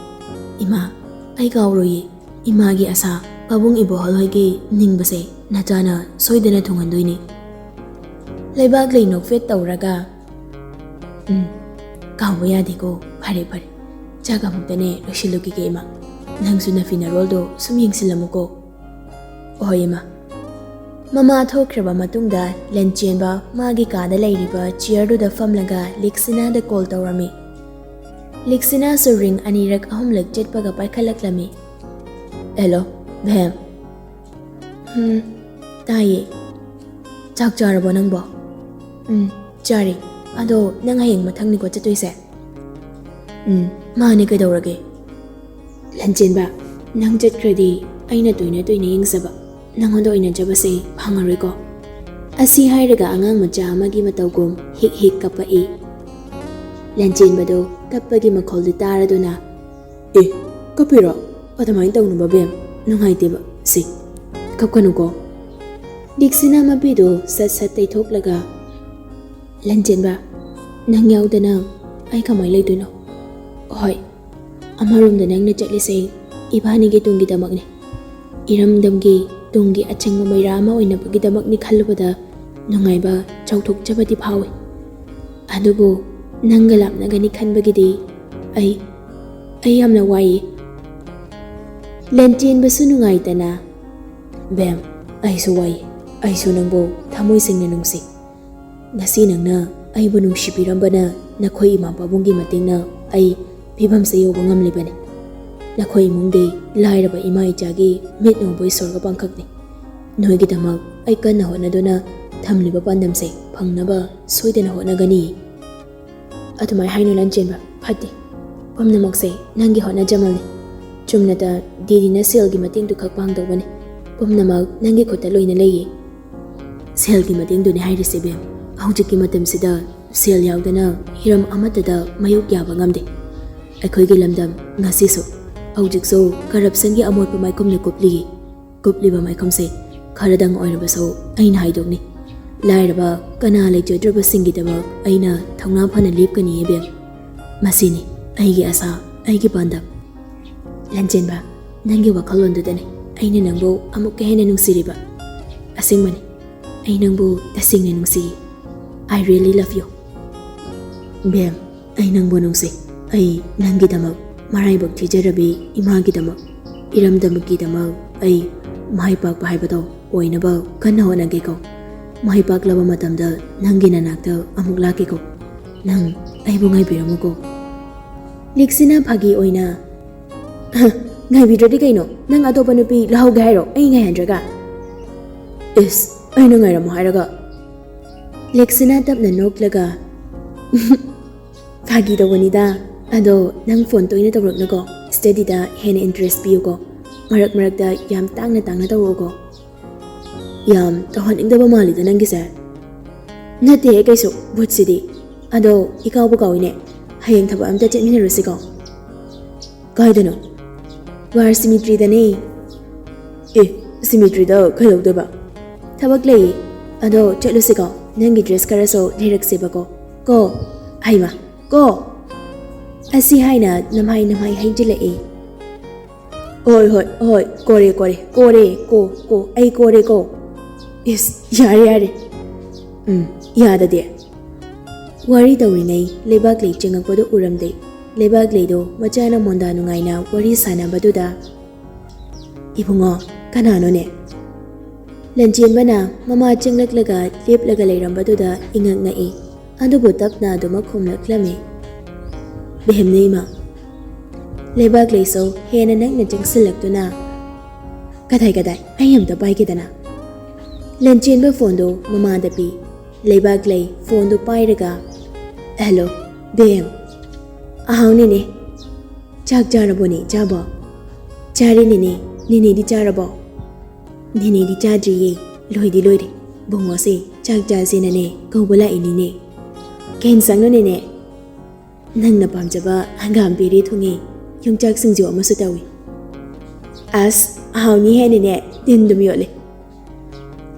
ꯏꯃꯥ, ꯑꯩ ꯀꯥꯎꯔꯣꯏꯌꯦ꯫ ꯏꯃꯥꯒꯤ ꯑꯁꯥ, ꯄꯥꯕꯨꯡ ꯏꯕꯣꯍꯜ ꯍꯣꯏꯒꯤ ꯅꯤꯡꯕꯁꯦ ꯅꯆꯥꯅ ꯁꯣꯏꯗꯅ ꯊꯨꯡꯍꯟꯗꯣꯏꯅꯤ꯫ ꯂꯩꯕꯥꯛ ꯂꯩ ꯅꯣꯛꯐꯦꯠ ꯇꯧꯔꯒ, "ꯎꯝ, ꯀꯥꯎꯕ ꯌꯥꯗꯦꯀꯣ꯫ ꯐꯔꯦ, ꯐꯔꯦ꯫ ꯆꯥꯛ ꯑꯃꯨꯛꯇꯅꯦ ꯂꯣꯏꯁꯤꯜꯂꯨꯈꯤꯒꯦ ꯏꯃꯥ꯫ ꯅꯪꯁꯨ ꯅꯐꯤ ꯅꯔꯣꯜꯗꯣ ꯁꯨꯝ ꯌꯦꯡꯁꯤꯜꯂꯝꯃꯨꯀꯣ꯫" "ꯍꯣꯏ ꯏꯃꯥ꯫" ꯃꯃꯥ ꯊꯣꯛꯈ꯭ꯔꯕ ꯃꯇꯨꯡꯗ ꯂꯟꯆꯦꯟꯕ ꯃꯥꯒꯤ ꯀꯥꯗ ꯂꯩꯔꯤꯕ ꯆꯤꯌꯔꯗꯨꯗ ꯐꯝꯂꯒ ꯂꯤꯛꯁꯤꯅꯥꯗ ꯀꯣꯜ ꯇꯧꯔꯝꯃꯤ꯫ ꯂꯤꯛꯁꯤꯅꯥꯁꯨ ꯔꯤꯡ ꯑꯅꯤꯔꯛ ꯑꯍꯨꯝꯂꯛ ꯆꯠꯄꯒ ꯄꯥꯏꯈꯠꯂꯛꯂꯝꯃꯤ꯫ "ꯍꯦꯜꯂꯣ, ꯚꯦꯝ꯫" "ꯎꯝ, ꯇꯥꯏꯌꯦ꯫ ꯆꯥꯛ ꯆꯥꯔꯕꯣ ꯅꯪꯕꯣ?" "ꯎꯝ, ꯆꯥꯔꯦ꯫ ꯑꯗꯣ ꯅꯪ ꯍꯌꯦꯡ ꯃꯊꯪꯅꯤꯀꯣ ꯆꯠꯇꯣꯏꯁꯦ?" "ꯎꯝ, ꯃꯥꯅꯦ, ꯀꯩꯗꯧꯔꯒꯦ?" "ꯂꯟꯆꯦꯟꯕ, ꯅꯪ ꯆꯠꯈ꯭ꯔꯗꯤ ꯑꯩꯅ ꯇꯣꯏꯅ ꯇꯣꯏꯅ ꯌꯦꯡꯖꯕ, ꯅꯪꯉꯣꯟꯗ ꯑꯣꯏꯅꯖꯕꯁꯦ ꯐꯪꯉꯔꯣꯏꯀꯣ꯫" ꯑꯁꯤ ꯍꯥꯏꯔꯒ ꯑꯉꯥꯡ ꯃꯆꯥ ꯑꯃꯒꯤ ꯃꯇꯧꯒꯨꯝ ꯍꯤꯛ ꯍꯤꯛ ꯀꯞꯄꯛꯏ꯫ ꯂꯟꯆꯦꯟꯕꯗꯣ ꯀꯞꯄꯒꯤ ꯃꯈꯣꯜꯗꯨ ꯇꯥꯔꯗꯨꯅ, "ꯑꯦ, ꯀꯞꯄꯤꯔꯣ? ꯑꯗꯨꯃꯥꯏꯅ ꯇꯧꯅꯨꯕ ꯕꯦꯝ, ꯅꯨꯡꯉꯥꯏꯇꯦꯕ꯫ ꯁꯤ, ꯀꯞꯀꯅꯨꯀꯣ꯫" ꯂꯤꯛꯁꯤꯅꯥ ꯃꯄꯤꯗꯣ ꯁꯠ ꯁꯠ ꯇꯩꯊꯣꯛꯂꯒ, "ꯂꯟꯆꯦꯟꯕ, ꯅꯪ ꯌꯥꯎꯗꯅ ꯑꯩ ꯀꯃꯥꯏꯅ ꯂꯩꯗꯣꯏꯅꯣ? ꯍꯣꯏ, ꯑꯃꯔꯣꯝꯗ ꯅꯪꯅ ꯆꯠꯂꯤꯁꯦ ꯏꯕꯥꯅꯤꯒꯤ ꯇꯨꯡꯒꯤꯗꯃꯛꯅꯤ꯫ ꯏꯔꯝꯗꯝꯒꯤ ꯇꯨꯡꯒꯤ ꯑꯆꯪꯕ ꯃꯩꯔꯥ ꯑꯃ ꯑꯣꯏꯅꯕꯒꯤꯗꯃꯛꯅꯤ ꯈꯜꯂꯨꯕꯗ ꯅꯨꯡꯉꯥꯏꯕ ꯆꯥꯎꯊꯣꯛꯆꯕꯗꯤ ꯐꯥꯎꯏ꯫ ꯑꯗꯨꯕꯨ ꯅꯪꯒ ꯂꯥꯞꯅꯒꯅꯤ ꯈꯟꯕꯒꯤꯗꯤ ꯑꯩ, ꯑꯩ ꯌꯥꯝꯅ ꯋꯥꯏꯌꯦ꯫" ꯂꯟꯆꯦꯟꯕꯁꯨ ꯅꯨꯡꯉꯥꯏꯇꯅ, "ꯕꯦꯝ, ꯑꯩꯁꯨ ꯋꯥꯏꯌꯦ꯫ ꯑꯩꯁꯨ ꯅꯪꯕꯨ ꯊꯃꯣꯏ ꯁꯦꯡꯅ ꯅꯨꯡꯁꯤ꯫ ꯉꯁꯤ ꯅꯪꯅ ꯑꯩꯕꯨ ꯅꯨꯡꯁꯤꯕꯤꯔꯝꯕꯅ ꯅꯈꯣꯏ ꯏꯃꯥ ꯄꯥꯕꯨꯡꯒꯤ ꯃꯇꯦꯡꯅ ꯑꯩ ꯐꯤꯕꯝꯁꯦ ꯌꯧꯕ ꯉꯝꯂꯤꯕꯅꯤ꯫ ꯅꯈꯣꯏ ꯏꯃꯨꯡꯗꯤ ꯂꯥꯏꯔꯕ ꯏꯃꯥ ꯏꯆꯥꯒꯤ ꯃꯤꯠ ꯎꯕ ꯏꯁꯣꯔꯒ ꯄꯥꯡꯈꯛꯅꯤ꯫ ꯅꯣꯏꯒꯤꯗꯃꯛ ꯑꯩ ꯀꯟꯅ ꯍꯣꯠꯅꯗꯨꯅ ꯊꯝꯂꯤꯕ ꯄꯥꯟꯗꯝꯁꯦ ꯐꯪꯅꯕ ꯁꯣꯏꯗꯅ ꯍꯣꯠꯅꯒꯅꯤ꯫" "ꯑꯗꯨꯃꯥꯏ ꯍꯥꯏꯅꯨ ꯂꯟꯆꯦꯟꯕ, ꯐꯠꯇꯦ꯫ ꯄꯨꯝꯅꯃꯛꯁꯦ ꯅꯪꯒꯤ ꯍꯣꯠꯅꯖꯃꯜꯅꯤ꯫ ꯆꯨꯝꯅꯇ ꯗꯤꯗꯤꯅ ꯁꯦꯜꯒꯤ ꯃꯇꯦꯡꯗꯨ ꯈꯛ ꯄꯥꯡꯗꯧꯕꯅꯤ꯫ ꯄꯨꯝꯅꯃꯛ ꯅꯪꯒꯤ ꯈꯨꯠꯇ ꯂꯣꯏꯅ ꯂꯩꯌꯦ꯫" "ꯁꯦꯜꯒꯤ ꯃꯇꯦꯡꯗꯨꯅꯤ ꯍꯥꯏꯔꯤꯁꯦ ꯕꯦꯝ꯫ ꯍꯧꯖꯤꯛꯀꯤ ꯃꯇꯝꯁꯤꯗ ꯁꯦꯜ ꯌꯥꯎꯗꯅ ꯍꯤꯔꯝ ꯑꯃꯠꯇꯗ ꯃꯥꯌꯣꯛ ꯌꯥꯕ ꯉꯝꯗꯦ꯫ ꯑꯩꯈꯣꯏꯒꯤ ꯂꯝꯗꯝ ꯉꯁꯤꯁꯨ, ꯍꯧꯖꯤꯛꯁꯨ ꯀꯔꯞꯁꯟꯒꯤ ꯑꯃꯣꯠꯄ ꯃꯥꯏꯈꯨꯝꯅ ꯀꯨꯞꯂꯤ꯫ ꯀꯨꯞꯂꯤꯕ ꯃꯥꯏꯈꯨꯝꯁꯦ ꯈꯔꯗꯪ ꯑꯣꯏꯔꯕꯁꯨ ꯑꯩꯅ ꯍꯥꯏꯗꯣꯛꯅꯤ꯫ ꯂꯥꯏꯔꯕ, ꯀꯅꯥ ꯂꯩꯖꯗ꯭ꯔꯕꯁꯤꯡꯒꯤꯗꯃꯛ ꯑꯩꯅ ꯊꯧꯅꯥ ꯐꯅ ꯂꯦꯞꯀꯅꯤ ꯏꯕꯦꯝ꯫ ꯃꯁꯤꯅꯤ ꯑꯩꯒꯤ ꯑꯁꯥ, ꯑꯩꯒꯤ ꯄꯥꯟꯗꯝ꯫ ꯂꯟꯆꯦꯟꯕ, ꯅꯪꯒꯤ ꯋꯥꯈꯜꯂꯣꯟꯗꯨꯗꯅꯤ ꯑꯩꯅ ꯅꯪꯕꯨ ꯑꯃꯨꯛꯀ ꯍꯦꯟꯅ ꯅꯨꯡꯁꯤꯔꯤꯕ꯫ ꯑꯁꯦꯡꯕꯅꯤ, ꯑꯩ ꯅꯪꯕꯨ ꯇꯁꯦꯡꯅ ꯅꯨꯡꯁꯤꯌꯦ꯫ I really love you꯫ ꯕꯦꯝ, ꯑꯩ ꯅꯪꯕꯨ ꯅꯨꯡꯁꯤ꯫ ꯑꯩ ꯅꯪꯒꯤꯗꯃꯛ ꯃꯔꯥꯏꯕꯛ ꯊꯤꯖꯔꯕꯤ ꯏꯃꯥꯒꯤꯗꯃꯛ, ꯏꯔꯝꯗꯝꯒꯤꯗꯃꯛ ꯑꯩ ꯃꯥꯏ ꯄꯥꯛꯄ ꯍꯥꯏꯕꯗꯣ ꯑꯣꯏꯅꯕ ꯀꯟꯅ ꯍꯣꯠꯅꯒꯦꯀꯣ꯫ ꯃꯥꯏ ꯄꯥꯛꯂꯕ ꯃꯇꯝꯗ ꯅꯪꯒꯤ ꯅꯅꯥꯛꯇ ꯑꯃꯨꯛ ꯂꯥꯛꯀꯦꯀꯣ꯫ ꯅꯪ ꯑꯩꯕꯨ ꯉꯥꯏꯕꯤꯔꯝꯃꯨꯀꯣ꯫ ꯂꯤꯛꯁꯤꯅ ꯐꯥꯒꯤ ꯑꯣꯏꯅ, "ꯉꯥꯏꯕꯤꯗ꯭ꯔꯗꯤ ꯀꯩꯅꯣ? ꯅꯪ ꯑꯇꯣꯞꯄ ꯅꯨꯄꯤ ꯂꯧꯍꯧꯒꯦ ꯍꯥꯏꯔꯣ, ꯑꯩ ꯉꯥꯏꯍꯟꯗ꯭ꯔꯒ?" "ꯏꯁ, ꯑꯩꯅ ꯉꯥꯏꯔꯝꯃꯣ ꯍꯥꯏꯔꯒ?" ꯂꯤꯛꯁꯤꯅ ꯇꯞꯅ ꯅꯣꯛꯂꯒ, "ꯐꯥꯒꯤ ꯇꯧꯕꯅꯤꯗ꯫ ꯑꯗꯣ ꯅꯪ ꯐꯣꯟ ꯇꯣꯏꯅ ꯇꯧꯔꯛꯅꯨꯀꯣ꯫ ꯁ꯭ꯇꯗꯤꯗ ꯍꯦꯟꯅ ꯏꯟꯇꯔꯦꯁ ꯄꯤꯌꯨꯀꯣ꯫ ꯃꯔꯛ ꯃꯔꯛꯇ ꯌꯥꯝ ꯇꯥꯡꯅ ꯇꯥꯡꯅ ꯇꯧꯔꯛꯎꯀꯣ꯫ ꯌꯥꯝ ꯇꯧꯍꯟꯅꯤꯡꯗꯕ ꯃꯥꯜꯂꯤꯗ ꯅꯪꯒꯤꯁꯦ꯫" "ꯅꯠꯇꯦꯍꯦ ꯀꯩꯁꯨ, ꯚꯨꯠꯁꯤꯗꯤ꯫ ꯑꯗꯣ ꯏꯀꯥꯎꯕꯨ ꯀꯥꯎꯏꯅꯦ꯫ ꯍꯌꯦꯡ ꯊꯕꯛ ꯑꯝꯇ ꯆꯠꯃꯤꯟꯅꯔꯨꯁꯤꯀꯣ꯫" "ꯀꯥꯏꯗꯅꯣ?" "ꯋꯥꯔ ꯁꯤꯃꯤꯇ꯭ꯔꯤꯗꯅꯦ꯫" "ꯑꯦ, ꯁꯤꯃꯤꯇ꯭ꯔꯤꯗ ꯀꯩꯗꯧꯗꯣꯏꯕ?" "ꯊꯕꯛ ꯂꯩꯌꯦ꯫ ꯑꯗꯣ ꯆꯠꯂꯨꯁꯤꯀꯣ꯫ ꯅꯪꯒꯤ ꯗ꯭ꯔꯦꯁ ꯈꯔꯁꯨ ꯂꯩꯔꯛꯁꯦꯕꯀꯣ꯫ ꯀꯣ꯫ ꯍꯩꯃꯥ, ꯀꯣ꯫" ꯑꯁꯤ ꯍꯥꯏꯅ ꯅꯝꯍꯥꯏ ꯅꯝꯍꯥꯏ ꯍꯩꯖꯤꯜꯂꯛꯏ꯫ "ꯍꯣꯏ, ꯍꯣꯏ, ꯍꯣꯏ, ꯀꯣꯔꯦ, ꯀꯣꯔꯦ, ꯀꯣꯔꯦ, ꯀꯣ, ꯀꯣ, ꯑꯩ ꯀꯣꯔꯦ, ꯀꯣ꯫" "ꯏꯁ, ꯌꯥꯔꯦ, ꯌꯥꯔꯦ꯫" "ꯎꯝ, ꯌꯥꯗꯗꯤ?" ꯋꯥꯔꯤ ꯇꯧꯔꯤꯉꯩ ꯂꯩꯕꯥꯛꯂꯩ ꯆꯪꯉꯛꯄꯗꯨ ꯎꯔꯝꯗꯦ꯫ ꯂꯩꯕꯥꯛꯂꯩꯗꯣ ꯃꯆꯥꯅ ꯃꯣꯟꯗꯥ ꯅꯨꯡꯉꯥꯏꯅ ꯋꯥꯔꯤ ꯁꯥꯟꯅꯕꯗꯨꯗ, "ꯏꯕꯨꯡꯉꯣ, ꯀꯅꯥꯅꯣꯅꯦ?" ꯂꯟꯆꯦꯟꯕꯅ ꯃꯃꯥ ꯆꯪꯂꯛꯂꯒ ꯂꯦꯞꯂꯒ ꯂꯩꯔꯝꯕꯗꯨꯗ ꯏꯉꯛ ꯉꯛꯏ꯫ ꯑꯗꯨꯕꯨ ꯇꯞꯅ ꯑꯗꯨꯃꯛ ꯈꯨꯝꯂꯛꯂꯝꯃꯤ, "ꯕꯦꯝꯅꯦ ꯏꯃꯥ꯫" ꯂꯩꯕꯥꯛꯂꯩꯁꯨ ꯍꯦꯟꯅ ꯅꯛꯅ ꯆꯪꯁꯤꯜꯂꯛꯇꯨꯅ, "ꯀꯗꯥꯏ, ꯀꯗꯥꯏ? ꯑꯩ ꯑꯝꯇ ꯄꯥꯏꯒꯦꯗꯅ꯫" ꯂꯟꯆꯦꯟꯕ ꯐꯣꯟꯗꯨ ꯃꯃꯥꯗ ꯄꯤ꯫ ꯂꯩꯕꯥꯛꯂꯩ ꯐꯣꯟꯗꯨ ꯄꯥꯏꯔꯒ, "ꯍꯦꯜꯂꯣ, ꯕꯦꯝ꯫" "ꯑꯍꯥꯎ ꯅꯦꯅꯦ, ꯆꯥꯛ ꯆꯥꯔꯕꯣꯅꯦ, ꯏꯆꯥꯕꯣ?" "ꯆꯥꯔꯦ ꯅꯦꯅꯦ, ꯅꯦꯅꯦꯗꯤ ꯆꯥꯔꯕꯣ?" "ꯅꯦꯅꯦꯗꯤ ꯆꯥꯗ꯭ꯔꯤꯌꯦ, ꯂꯣꯏꯗꯤ ꯂꯣꯏꯔꯦ꯫ ꯕꯨꯡꯉꯣꯁꯦ ꯆꯥꯛ ꯆꯥꯁꯦꯅꯅꯦ ꯀꯧꯕ ꯂꯥꯛꯏꯅꯤꯅꯦ꯫ ꯀꯩ ꯏꯟꯁꯥꯡꯅꯣ ꯅꯦꯅꯦ?" "ꯅꯪꯅ ꯄꯥꯝꯖꯕ ꯍꯪꯒꯥꯝ ꯄꯦꯔꯦ ꯊꯣꯡꯉꯦ, ꯌꯣꯡꯆꯥꯛ ꯁꯤꯡꯖꯨ ꯑꯃꯁꯨ ꯇꯧꯏ꯫" "ꯑꯁ, ꯑꯍꯥꯎꯅꯤꯍꯦ ꯅꯦꯅꯦ, ꯇꯤꯟ ꯑꯗꯨꯝ ꯌꯣꯠꯂꯦ꯫"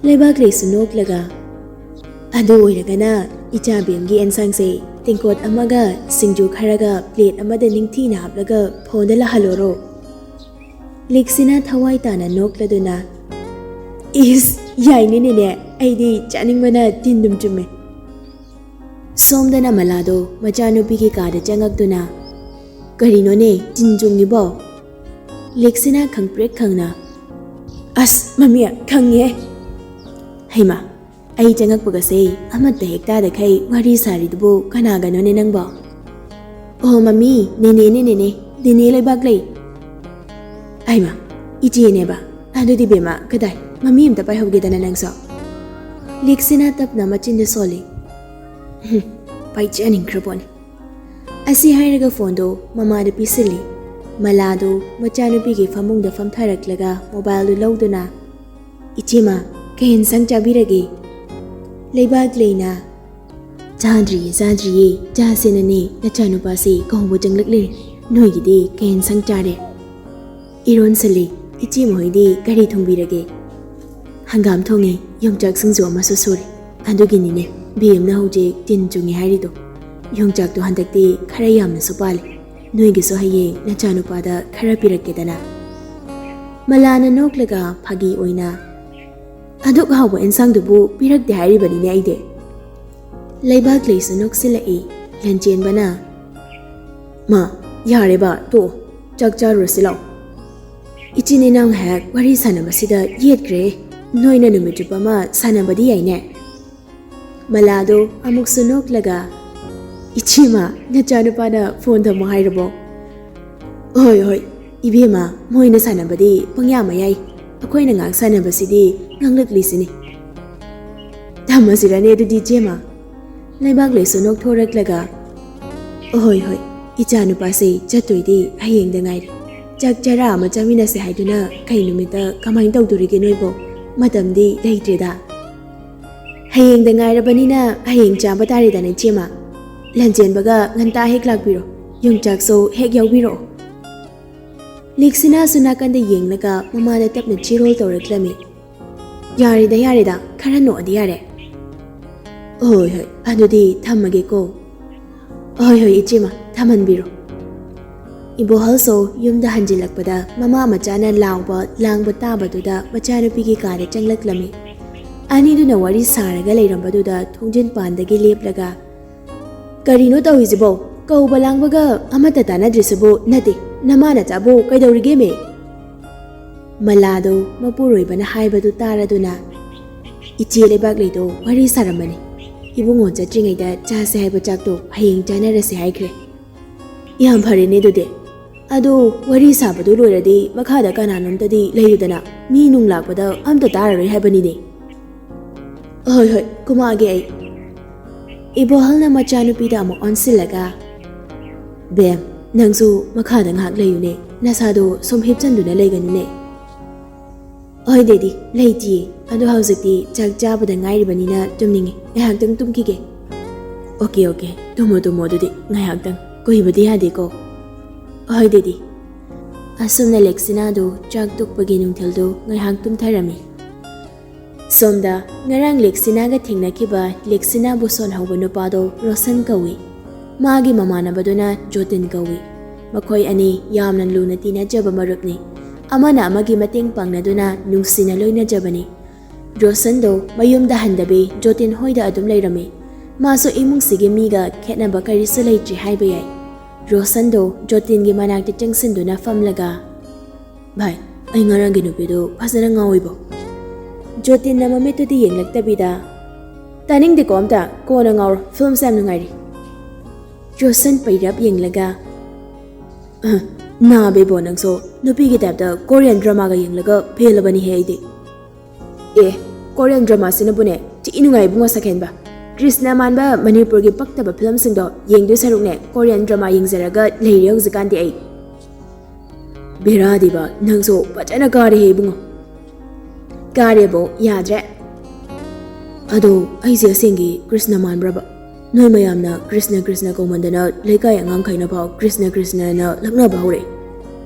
ꯂꯩꯕꯥꯛꯂꯩꯁꯨ ꯅꯣꯛꯂꯒ, "ꯑꯗꯨ ꯑꯣꯏꯔꯒꯅ ꯏꯆꯥ ꯕꯦꯝꯒꯤ ꯑꯦꯟꯁꯥꯡꯁꯦ ꯇꯦꯡꯀꯣꯠ ꯑꯃꯒ ꯁꯤꯡꯖꯨ ꯈꯔꯒ ꯄ꯭ꯂꯦꯠ ꯑꯃꯗ ꯅꯤꯡꯊꯤꯅ ꯍꯥꯞꯂꯒ ꯐꯣꯟꯗ ꯂꯥꯛꯍꯜꯂꯣꯔꯣ?" ꯂꯤꯛꯁꯤꯅ ꯊꯋꯥꯏ ꯇꯥꯅ ꯅꯣꯛꯂꯗꯨꯅ, "ꯏꯁ, ꯌꯥꯏꯅꯦ ꯅꯦꯅꯦ, ꯑꯩꯗꯤ ꯆꯥꯅꯤꯡꯕꯅ ꯇꯤꯟꯗꯨꯝ ꯆꯨꯝꯃꯦ꯫" ꯁꯣꯝꯗꯅ ꯃꯂꯥꯗꯣ ꯃꯆꯥꯅꯨꯄꯤꯒꯤ ꯀꯥꯗ ꯆꯪꯉꯛꯇꯨꯅ, "ꯀꯔꯤꯅꯣꯅꯦ ꯇꯤꯟ ꯆꯨꯡꯉꯤꯕꯣ?" ꯂꯤꯛꯁꯤꯅ ꯈꯪꯄ꯭ꯔꯦꯛ ꯈꯪꯅ, "ꯑꯁ ꯃꯃꯤ, ꯈꯪꯉꯦ꯫" "ꯍꯩꯃꯥ, ꯑꯩ ꯆꯪꯉꯛꯄꯒꯁꯦ ꯑꯃꯠꯇ ꯍꯦꯛ ꯇꯥꯗꯈꯩ ꯋꯥꯔꯤ ꯁꯥꯔꯤꯗꯨꯕꯨ ꯀꯅꯥꯒꯅꯣꯅꯦ ꯅꯪꯕꯣ?" "ꯑꯣ ꯃꯃꯤ, ꯅꯦꯅꯦꯅꯦ ꯅꯦꯅꯦ, ꯅꯦꯅꯦ ꯂꯩꯕꯥꯛꯂꯩ꯫" "ꯑꯩꯃ, ꯏꯆꯦꯅꯦꯕ꯫ ꯑꯗꯨꯗꯤ ꯕꯦꯝꯃ, ꯀꯗꯥꯏ, ꯃꯃꯤ ꯑꯝꯇ ꯄꯥꯏꯍꯧꯒꯦꯗꯅ ꯅꯪꯁꯨ꯫" ꯂꯤꯛꯁꯤꯅ ꯇꯞꯅ ꯃꯆꯤꯟꯗ ꯁꯣꯜꯂꯤ꯫ "ꯍꯨꯝ, ꯄꯥꯏꯖꯅꯤꯡꯈ꯭ꯔ ꯄꯣꯠꯅꯤ꯫" ꯑꯁꯤ ꯍꯥꯏꯔꯒ ꯐꯣꯟꯗꯣ ꯃꯃꯥꯗ ꯄꯤꯁꯤꯜꯂꯤ꯫ ꯃꯂꯥꯗꯣ ꯃꯆꯥꯅꯨꯄꯤꯒꯤ ꯐꯃꯨꯡꯗ ꯐꯝꯊꯔꯛꯂꯒ ꯃꯣꯕꯥꯏꯜꯗꯨ ꯂꯧꯗꯨꯅ, "ꯏꯆꯦꯃ, ꯀꯩ ꯏꯟꯁꯥꯡ ꯆꯥꯕꯤꯔꯒꯦ?" ꯂꯩꯕꯥꯛꯂꯩꯅ, "ꯆꯥꯗ꯭ꯔꯤꯌꯦ, ꯆꯥꯗ꯭ꯔꯤꯌꯦ, ꯆꯥꯁꯦꯅꯅꯦ ꯅꯆꯥꯅꯨꯄꯥꯁꯦ ꯀꯧꯕ ꯆꯪꯂꯛꯂꯤꯅꯦ꯫ ꯅꯣꯏꯒꯤꯗꯤ ꯀꯩ ꯏꯟꯁꯥꯡ ꯆꯥꯔꯦ?" "ꯏꯔꯣꯟꯁꯜꯂꯤ꯫ ꯏꯆꯦ ꯃꯈꯣꯏꯗꯤ ꯀꯔꯤ ꯊꯣꯡꯕꯤꯔꯒꯦ?" "ꯍꯪꯒꯥꯝ ꯊꯣꯡꯉꯦ, ꯌꯣꯡꯆꯥꯛ ꯁꯤꯡꯖꯨ ꯑꯃꯁꯨ ꯁꯨꯔꯦ꯫ ꯑꯗꯨꯒꯤꯅꯤꯅꯦ ꯕꯦꯝꯅ ꯍꯧꯖꯤꯛ ꯇꯤꯟ ꯆꯨꯡꯉꯤ ꯍꯥꯏꯔꯤꯗꯣ꯫ ꯌꯣꯡꯆꯥꯛꯇꯣ ꯍꯟꯗꯛꯇꯤ ꯈꯔ ꯌꯥꯝꯅꯁꯨ ꯄꯥꯜꯂꯦ꯫ ꯅꯣꯏꯒꯤꯁꯨ ꯍꯌꯦꯡ ꯅꯆꯥꯅꯨꯄꯥꯗ ꯈꯔ ꯄꯤꯔꯛꯀꯦꯗꯅ꯫" ꯃꯂꯥꯅ ꯅꯣꯛꯂꯒ ꯐꯥꯒꯤ ꯑꯣꯏꯅ, "ꯑꯗꯨꯛ ꯍꯥꯎꯕ ꯑꯦꯟꯁꯥꯡꯗꯨꯕꯨ ꯄꯤꯔꯛꯇꯦ ꯍꯥꯏꯔꯤꯕꯅꯤꯅꯦ ꯑꯩꯗꯤ꯫" ꯂꯩꯕꯥꯛꯂꯩꯁꯨ ꯅꯣꯛꯁꯤꯜꯂꯛꯏ꯫ ꯂꯟꯆꯦꯟꯕꯅ, "ꯃꯥ, ꯌꯥꯔꯦꯕ, ꯇꯣꯛꯑꯣ, ꯆꯥꯛ ꯆꯥꯔꯨꯔꯁꯤ ꯂꯥꯛꯑꯣ꯫ ꯏꯆꯤꯟ ꯏꯅꯥꯎ ꯉꯥꯏꯍꯥꯛ ꯋꯥꯔꯤ ꯁꯥꯟꯅꯕꯁꯤꯗ ꯌꯦꯠꯈ꯭ꯔꯦ꯫ ꯅꯣꯏꯅ ꯅꯨꯃꯤꯠ ꯆꯨꯞꯄ ꯑꯃ ꯁꯥꯟꯅꯕꯗꯤ ꯌꯥꯏꯅꯦ꯫" ꯃꯂꯥꯗꯣ ꯑꯃꯨꯛꯁꯨ ꯅꯣꯛꯂꯒ, "ꯏꯆꯦꯃ, ꯅꯆꯥꯅꯨꯄꯥꯅ ꯐꯣꯟ ꯊꯝꯃꯣ ꯍꯥꯏꯔꯕꯣ?" "ꯍꯣꯏ, ꯍꯣꯏ, ꯏꯕꯦꯝꯃ, ꯃꯣꯏꯅ ꯁꯥꯟꯅꯕꯗꯤ ꯄꯪꯌꯥ ꯃꯌꯥꯏ, ꯑꯩꯈꯣꯏꯅ ꯉꯥꯏꯍꯥꯛ ꯁꯥꯟꯅꯕꯁꯤꯗꯤ ꯉꯥꯡꯂꯛꯂꯤꯁꯤꯅꯤ꯫" "ꯊꯝꯃꯁꯤꯔꯅꯦ ꯑꯗꯨꯗꯤ ꯏꯆꯦꯃ?" ꯂꯩꯕꯥꯛꯂꯩꯁꯨ ꯅꯣꯛꯊꯣꯔꯛꯂꯒ, "ꯍꯣꯏ, ꯍꯣꯏ, ꯏꯆꯥꯅꯨꯄꯥꯁꯦ ꯆꯠꯇꯣꯏꯗꯤ ꯍꯌꯦꯡꯗ ꯉꯥꯏꯔꯦ꯫ ꯆꯥꯛ ꯆꯔꯥ ꯑꯃ ꯆꯥꯃꯤꯟꯅꯁꯦ ꯍꯥꯏꯗꯨꯅ ꯀꯩ ꯅꯨꯃꯤꯠꯇ ꯀꯃꯥꯏꯅ ꯇꯧꯗꯣꯔꯤꯒꯦ ꯅꯣꯏꯕꯣ? ꯃꯇꯝꯗꯤ ꯂꯩꯇ꯭ꯔꯦꯗ꯫" "ꯍꯌꯦꯡꯗ ꯉꯥꯏꯔꯕꯅꯤꯅ ꯍꯌꯦꯡ ꯆꯥꯕ ꯇꯥꯔꯦꯗꯅ ꯏꯆꯦꯃ꯫ ꯂꯟꯆꯦꯟꯕꯒ ꯉꯟꯇꯥ ꯍꯦꯛ ꯂꯥꯛꯄꯤꯔꯣ, ꯌꯣꯡꯆꯥꯛꯁꯨ ꯍꯦꯛ ꯌꯥꯎꯕꯤꯔꯛꯑꯣ꯫" ꯂꯤꯛꯁꯤꯅꯥꯁꯨ ꯅꯥꯀꯟꯗ ꯌꯦꯡꯂꯒ ꯃꯃꯥꯗ ꯇꯞꯅ ꯆꯤꯔꯣꯜ ꯇꯧꯔꯛꯂꯝꯃꯤ꯫ ꯌꯥꯔꯦꯗ, ꯌꯥꯔꯦꯗ, ꯈꯔ ꯅꯣꯛꯑꯗꯤ ꯌꯥꯔꯦ꯫ ꯍꯣꯏ, ꯍꯣꯏ, ꯑꯗꯨꯗꯤ ꯊꯝꯃꯒꯦꯀꯣ꯫ ꯍꯣꯏ, ꯍꯣꯏ, ꯏꯆꯦꯃ, ꯊꯝꯍꯟꯕꯤꯔꯣ꯫ ꯏꯕꯣꯍꯜꯁꯨ ꯌꯨꯝꯗ ꯍꯟꯖꯤꯜꯂꯛꯄꯗ ꯃꯃꯥ ꯃꯆꯥꯅ ꯂꯥꯎꯕ ꯂꯥꯡꯕ ꯇꯥꯕꯗꯨꯗ ꯃꯆꯥꯅꯨꯄꯤꯒꯤ ꯀꯥꯗ ꯆꯪꯂꯛꯂꯝꯃꯤ꯫ ꯑꯅꯤꯗꯨꯅ ꯋꯥꯔꯤ ꯁꯥꯔꯒ ꯂꯩꯔꯝꯕꯗꯨꯗ ꯊꯣꯡꯖꯤꯟ ꯄꯥꯟꯗꯒꯤ ꯂꯦꯞꯂꯒ, "ꯀꯔꯤꯅꯣ ꯇꯧꯔꯤꯁꯤꯕꯣ? ꯀꯧꯕ ꯂꯥꯡꯕꯒ ꯑꯃꯠꯇ ꯇꯥꯟꯅꯗ꯭ꯔꯤꯁꯤꯕꯨ? ꯅꯠꯇꯦ, ꯅꯃꯥ ꯅꯆꯥꯕꯨ ꯀꯩꯗꯧꯔꯤꯒꯦꯃꯦ?" ꯃꯂꯥꯗꯣ ꯃꯄꯨꯔꯣꯏꯕꯅ ꯍꯥꯏꯕꯗꯨ ꯇꯥꯔꯗꯨꯅ, "ꯏꯆꯦ ꯂꯩꯕꯥꯛꯂꯩꯗꯣ ꯋꯥꯔꯤ ꯁꯥꯔꯝꯕꯅꯤ꯫ ꯏꯕꯨꯡꯉꯣ ꯆꯠꯇ꯭ꯔꯤꯉꯩꯗ ꯆꯥꯁꯦ ꯍꯥꯏꯕ ꯆꯥꯛꯇꯣ ꯍꯌꯦꯡ ꯆꯥꯅꯔꯁꯦ ꯍꯥꯏꯈ꯭ꯔꯦ꯫ ꯌꯥꯝ ꯐꯔꯦꯅꯦ ꯑꯗꯨꯗꯤ꯫ ꯑꯗꯣ ꯋꯥꯔꯤ ꯁꯥꯕꯗꯨ ꯂꯣꯏꯔꯗꯤ ꯃꯈꯥꯗ ꯀꯅꯥꯅꯣꯝꯇꯗꯤ ꯂꯩꯔꯨꯗꯅ, ꯃꯤ ꯅꯨꯡ ꯂꯥꯛꯄꯗ ꯑꯝꯇ ꯇꯥꯔꯔꯣꯏ ꯍꯥꯏꯕꯅꯤꯅꯦ꯫" "ꯍꯣꯏ, ꯍꯣꯏ, ꯀꯨꯝꯃꯛꯑꯒꯦ ꯑꯩ꯫" ꯏꯕꯣꯍꯜꯅ ꯃꯆꯥꯅꯨꯄꯤꯗ ꯑꯃꯨꯛ ꯑꯣꯟꯁꯤꯜꯂꯒ, "ꯕꯦꯝ, ꯅꯪꯁꯨ ꯃꯈꯥꯗ ꯉꯥꯏꯍꯥꯛ ꯂꯩꯌꯨꯅꯦ, ꯅꯁꯥꯗꯣ ꯁꯨꯝ ꯍꯤꯞꯆꯟꯗꯨꯅ ꯂꯩꯒꯅꯨꯅꯦ꯫" "ꯍꯣꯏ ꯗꯦꯗꯤ, ꯂꯩꯇꯤꯌꯦ, ꯑꯗꯣ ꯍꯧꯖꯤꯛꯇꯤ ꯆꯥꯛ ꯆꯥꯕꯗ ꯉꯥꯏꯔꯤꯕꯅꯤꯅ ꯇꯨꯝꯅꯤꯡꯉꯤ, ꯉꯥꯏꯍꯥꯛꯇꯪ ꯇꯨꯝꯈꯤꯒꯦ꯫" "ꯑꯣꯀꯦ, ꯑꯣꯀꯦ, ꯇꯨꯝꯃꯣ, ꯇꯨꯝꯃꯣ, ꯑꯗꯨꯗꯤ ꯉꯥꯏꯍꯥꯛꯇꯪ, ꯀꯨꯏꯕꯗꯤ ꯌꯥꯗꯦꯀꯣ꯫" "ꯍꯣꯏ ꯗꯦꯗꯤ꯫" ꯑꯁꯨꯝꯅ ꯂꯦꯛꯁꯤꯅꯥꯗꯨ ꯆꯥꯛ ꯇꯣꯛꯄꯒꯤ ꯅꯨꯡꯊꯤꯜꯗꯨ ꯉꯥꯏꯍꯥꯛ ꯇꯨꯝꯊꯔꯝꯃꯤ꯫ ꯁꯣꯝꯗ ꯉꯔꯥꯡ ꯂꯦꯛꯁꯤꯅꯥꯒ ꯊꯦꯡꯅꯈꯤꯕ ꯂꯦꯛꯁꯤꯅꯥꯕꯨ ꯁꯣꯟꯍꯧꯕ ꯅꯨꯄꯥꯗꯣ ꯔꯣꯁꯟ ꯀꯧꯏ꯫ ꯃꯥꯒꯤ ꯃꯃꯥꯟꯅꯕꯗꯨꯅ ꯖꯣꯇꯤꯟ ꯀꯧꯏ꯫ ꯃꯈꯣꯏ ꯑꯅꯤ ꯌꯥꯝꯅ ꯂꯨꯅ ꯇꯤꯟꯅꯖꯕ ꯃꯔꯨꯞꯅꯤ꯫ ꯑꯃꯅ ꯑꯃꯒꯤ ꯃꯇꯦꯡ ꯄꯥꯡꯅꯗꯨꯅ ꯅꯨꯡꯁꯤꯅ ꯂꯣꯏꯅꯖꯕꯅꯤ꯫ ꯔꯣꯁꯟꯗꯣ ꯃꯌꯨꯝꯗ ꯍꯟꯗꯕꯤ ꯖꯣꯇꯤꯟ ꯍꯣꯏꯗ ꯑꯗꯨꯝ ꯂꯩꯔꯝꯃꯤ꯫ ꯃꯥꯁꯨ ꯏꯃꯨꯡꯁꯤꯒꯤ ꯃꯤꯒ ꯈꯦꯠꯅꯕ ꯀꯔꯤꯁꯨ ꯂꯩꯇ꯭ꯔꯤ ꯍꯥꯏꯕ ꯌꯥꯏ꯫ ꯔꯣꯁꯟꯗꯣ ꯖꯣꯇꯤꯟꯒꯤ ꯃꯅꯥꯛꯇ ꯆꯪꯁꯤꯟꯗꯨꯅ ꯐꯝꯂꯒ, "ꯚꯥꯏ, ꯑꯩ ꯉꯔꯥꯡꯒꯤ ꯅꯨꯄꯤꯗꯣ ꯐꯖꯅ ꯉꯥꯎꯏꯕꯣ꯫" ꯖꯣꯇꯤꯟꯅ ꯃꯃꯤꯠꯇꯨꯗꯤ ꯌꯦꯡꯂꯛꯇꯕꯤꯗ, "ꯇꯥꯅꯤꯡꯗꯦꯀꯣ ꯑꯝꯇ, ꯀꯣꯟꯅ ꯉꯥꯎꯔꯣ, ꯐꯤꯂꯝꯁꯦ ꯌꯥꯝ ꯅꯨꯡꯉꯥꯏꯔꯤ꯫" ꯔꯣꯁꯟ ꯄꯩꯔꯞ ꯌꯦꯡꯂꯒ, "ꯑ, ꯅꯥꯕ ꯏꯕꯣ ꯅꯪꯁꯨ, ꯅꯨꯄꯤꯒꯤ ꯇꯥꯏꯞꯇ ꯀꯣꯔꯤꯌꯟ ꯗ꯭ꯔꯃꯥꯒ ꯌꯦꯡꯂꯒ ꯄꯦꯜꯂꯕꯅꯤꯍꯦ ꯑꯩꯗꯤ꯫" "ꯑꯦ, ꯀꯣꯔꯤꯌꯟ ꯗ꯭ꯔꯃꯥꯁꯤꯅꯕꯨꯅꯦ ꯊꯤ ꯅꯨꯡꯉꯥꯏ ꯏꯕꯨꯡꯉꯣ ꯁꯛꯍꯦꯟꯕ꯫ ꯀ꯭ꯔꯤꯁꯅ ꯃꯥꯟꯕ ꯃꯅꯤꯄꯨꯔꯒꯤ ꯄꯛꯇꯕ ꯐꯤꯂꯝꯁꯤꯡꯗꯣ ꯌꯦꯡꯗꯣꯏ ꯁꯔꯨꯛꯅꯦ ꯀꯣꯔꯤꯌꯟ ꯗ꯭ꯔꯃꯥ ꯌꯦꯡꯖꯔꯒ ꯂꯩꯔꯦ ꯍꯧꯖꯤꯛꯀꯥꯟꯗꯤ ꯑꯩ꯫" "ꯕꯦꯔꯥꯗꯤꯕ, ꯅꯪꯁꯨ ꯐꯖꯅ ꯀꯥꯔꯦꯍꯦ ꯏꯕꯨꯡꯉꯣ꯫" "ꯀꯥꯔꯦꯕꯣ, ꯌꯥꯗ꯭ꯔꯦ꯫" "ꯑꯗꯣ ꯑꯩꯁꯦ ꯑꯁꯦꯡꯒꯤ ꯀ꯭ꯔꯤꯁꯅ ꯃꯥꯟꯕ꯭ꯔꯕ? ꯅꯣꯏ ꯃꯌꯥꯝꯅ ꯀ꯭ꯔꯤꯁꯅ ꯀ꯭ꯔꯤꯁꯅ ꯀꯧꯃꯟꯗꯅ ꯂꯩꯀꯥꯏ ꯑꯉꯥꯡꯈꯩꯅꯐꯥꯎ ꯀ꯭ꯔꯤꯁꯅ ꯀ꯭ꯔꯤꯁꯅꯅ ꯂꯛꯅꯕ ꯍꯧꯔꯛꯑꯦ꯫"